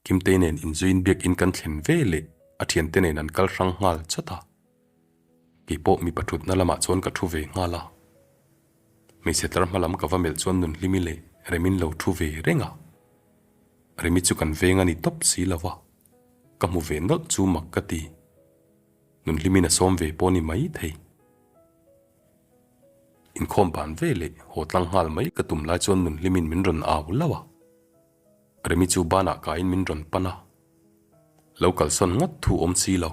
Kimtei nen inzuiin biakinn kan thlen ve leh a thiante nen an kal hrang nghal chawt a. Keipawh mipa thutna lamah chuan ka thu ve nghal a. Hmeichhe tlar hma lam ka va melh chuan Nunhlimi leh Remin lo thu ve reng a. Remi chu kan veng a ni tawp si lo va, ka hmu ve nawlh chu mak ka ti. Nunhlimin a sawm ve pawh ni mai thei. Inkhawm ban ve leh haw tlang nghal mai ka tum lai chuan Nunhlimin min rawn au hlauh a. Remi chu banah kaiin min rawn pan a, lo kalsawn ngawt thu awm si lo,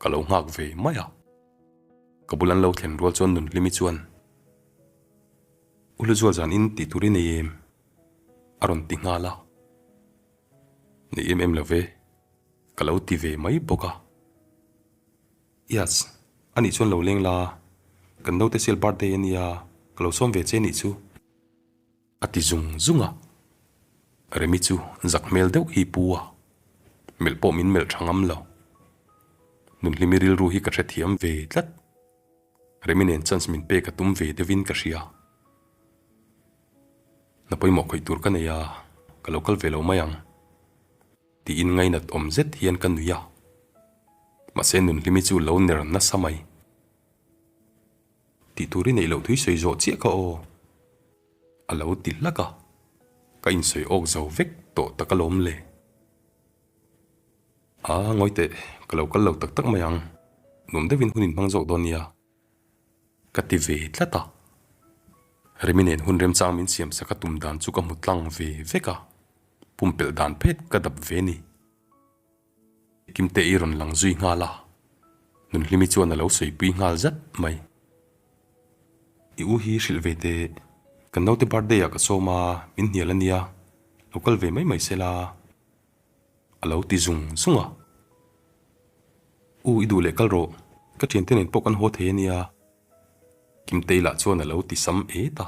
ka lo nghak ve mai a. Ka bul an lo thlen rual chuan Nunhlimi chuan, U Hluzual zan in tih tur i nei em? a rawn ti nghal a. Nei em em lo ve, ka lo ti ve mai bawk a. Yes, anih chuan lo leng la, kan naute sial birthday a nia, ka lo sawm ve che nih chu. A ti zung zung a, Remi chu zak hmel deuh hi pu a, melh pawh min melh tha ngam lo. Nunhlimi rilru hi ka hrethiam ve tlat. Remi nen chance min pek a tum ve deuhin ka hria. Hna pawimawh khawih tur ka nei a, ka lo kal ve lo mai ang. Tiin ngainat awm zet hian ka nui a, mahse Nunhlimi chu lo ner nasa mai. Tih tur i neih loh thui sawi zawh chiah ka aw. A lo ti hlak a, ka insawi awk zo vek tawh tak alawm le. A, ngawi teh, ka lo kal lo tak tak mai ang, nuam deuhin hun inhmang zawk dawn nia. Ka ti ve tlat a. Remi nen hun remchang min siam sak a tum dan chu ka hmu tlang ve vek a, pumpelh dan phet ka dap ve ni. Kimte i rawn lang zui nghal a, Nunhlimi chuan a lo sawipui nghal zat mai. I u hi hrilh ve teh, kan naute birthday ah ka sawm a, min hnial a nia, lo kal ve mai mai se la, a lo ti zung zung a. U i duh leh kal rawh, ka thiante nen pawh kan haw thei a nia, Kimtei lah chuan a lo ti sam et a.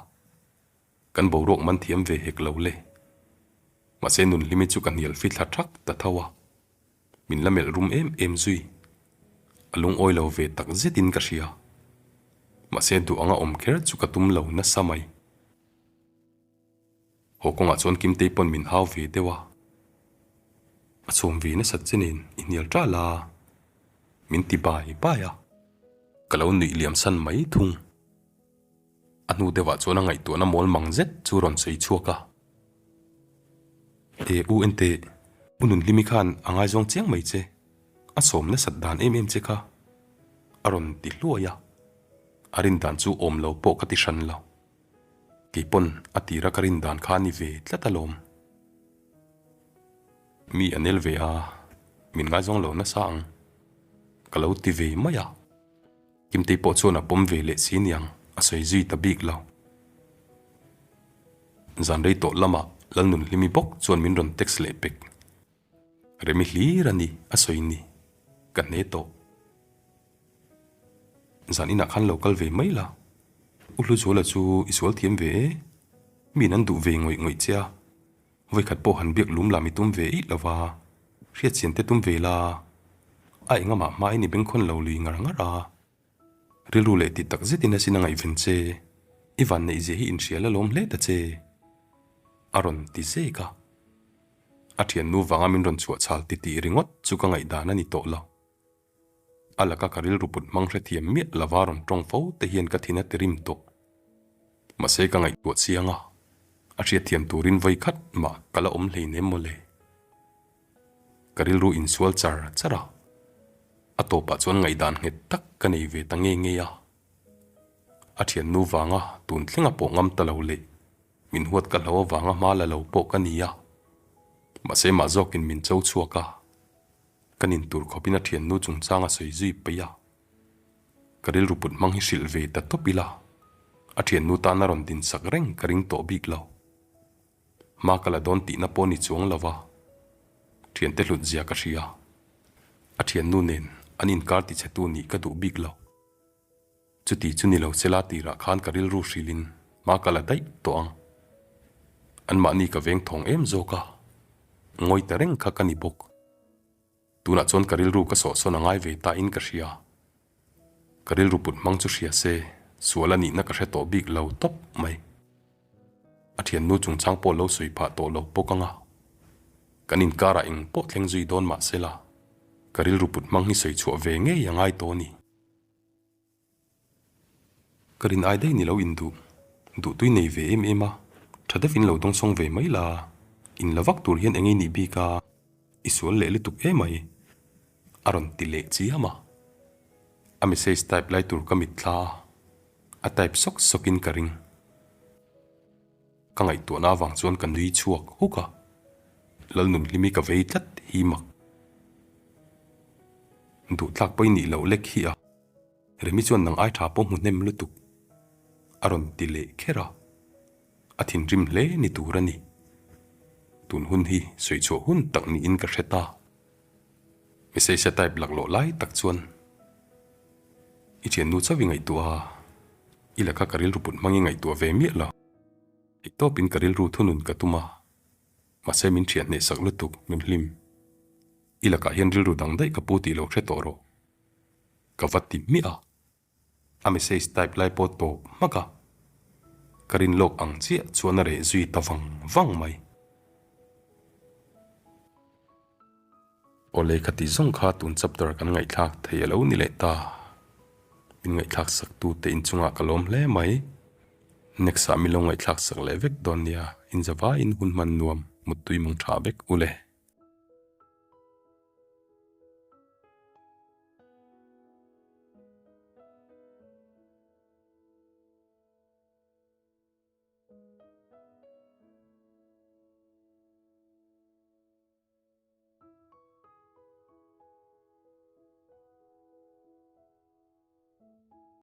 Kan boruak man thiam ve hek lo le. Mahse Nunhlimi chu ka hnial fithla thak ta tho a, min la melh rum em em zui. A lungawi lo ve tak zetin ka hria. Mahse duh anga awm kher chu ka tum lo nasa mai. Haw kawngah chuan Kimtei pawn min hau ve deuh a. A chhawm ve nasat che nen i hnial ṭal a, min ti bai bai a. Ka lo nuih liam san mai thung. A hnu deuhah chuan a ngaihtuahna mawl mang zet chu rawn sawi chhuak a. E u ente, u Nunhlimi khan a ngaizawng chiang mai che, a sawm nasat dan em em che kha, a rawn ti hluai a. A rin dan chu awm lo pawh ka ti hran lo. Kei pawn a tira ka rin dan kha a ni ve tlat alawm. Mi a nel ve a, min ngaizawng lo nasa ang, ka lo ti ve mai a. Kimtei pawh chuan a pawm ve leh si niang, a sawi zui ta bik lo. Zan rei tawh lamah Lalnunhlimi bawk chuan min rawn text leh pek. Remi hlir a ni, a sawi ni. Ka hne tawh. Zan inah khan lo kal ve mai la. U Hluzuala chu i sual thiam ve e. Miin an duh ve ngawih ngawih che a. Vawikhat pawh han biak lum lam i tum ve eih lo va, hriatchian te tum ve la. A engamah hmain i bengkhawn lo lui ngar ngar a. Rilru leh tih tak zetin asin a ngaihven che. I vanneih zia hi inhria la lawm hle ta che. A rawn ti zek a. A thiannu vanga min rawn chhuah chhal titih ringawt chu ka ngaihdan a ni tawh lo. A laka ka rilru put hmang hrethiam miah lova rawn tawng fo te hian ka thin a ti rim tawh. Mahse ka ngaihtuah chiang a, a hriatthiam turin vawi khat mah ka la awm hleinem mawle. Ka rilru insual char char a, a tawpah chuan ngaihdan nghet tak ka nei ve ta nge nge a. A thiannu vanga tun thlenga pawh ngam ta lo leh min huat ka hlo avanga hma la lo pawh ka ni a, mahse mah zawkin min cho chhuak a. Ka nin tur khawpin a thiannu chungchang a sawi zui peih a, ka rilru put hmang hi hrilh ve ta tawp ila, a thiannu tan a rawn din sak reng ka ring tawh bik lo. Hma ka la dawn tihna pawh ni chuang lo va, thiante hlut zia ka hria. A thiannu nen an inkar tichhetu nih ka duh bik lo. Chuti chu ni lo sela tirah khan ka rilru hrilhin hma ka la daih tawh ang. Anmahni ka veng thawng em zawk a, ngawi ta reng kha ka ni bawk. Tunah chuan ka rilru ka sawhsawn a ngai ve ta in ka hria. Ka rilru put hmang chu hria se, sual a nihna ka hre tawh bik lo tawp mai. A thiannu chungchang pawh lo sawi phah tawh lo bawk ang a. Kan inkarah eng pawh thleng zui dawn mah sela, ka rilru put hmang hi sawi chhuah ve ngei a ngai tawh a ni. Ka rin ai daih ni lo induh, duhtui nei ve em em a, tha deuhin lo dawngsawng ve mai la, in la vak tur hian eng ei nih bik a, i sual leh lutuk emai, a rawn ti leh chiam a. A message type lai tur ka mitthla a, a type sawk sawkin ka ring. Ka ngaihtuahna avang chuan ka nui chhuak huk a, Lalnunhlimi ka vei tlat hi mak. Duhtlak pawh i nih loh lek hi a, Remi chuan nang ai tha pawh hmu hnem lutuk a rawn ti leh kher a, a thinrim hle ni tur a ni. Tun hun hi sawi chhuah hun tak niin ka hre ta. Message a type laklawh lai tak chuan i thiannu chauh i ngaihtuah a, i laka ka rilru put hmang i ngaihtuah ve miah lo. Theihtawpin ka rilru thunun ka tum a, mahse min thian hnehsak lutuk, min hlim. I lakah hian rilru dang daih ka pu tih lo hre tawh rawh. Ka va ti hmiah a, a message type lai pawh tawp hmak a, ka rin lawk ang chiah chuan a reh zui ta vang vang mai. Awle ka ti zawng kha tun chapter kan ngaihthlak thei a lo ni leh ta. Min ngaihthlak sak tu te inchungah ka lawm hle mai. Next ah min lo ngaihthlak sak leh vek dawn nia, inzavaiin hun hman nuam, muttui mang tha vek u le.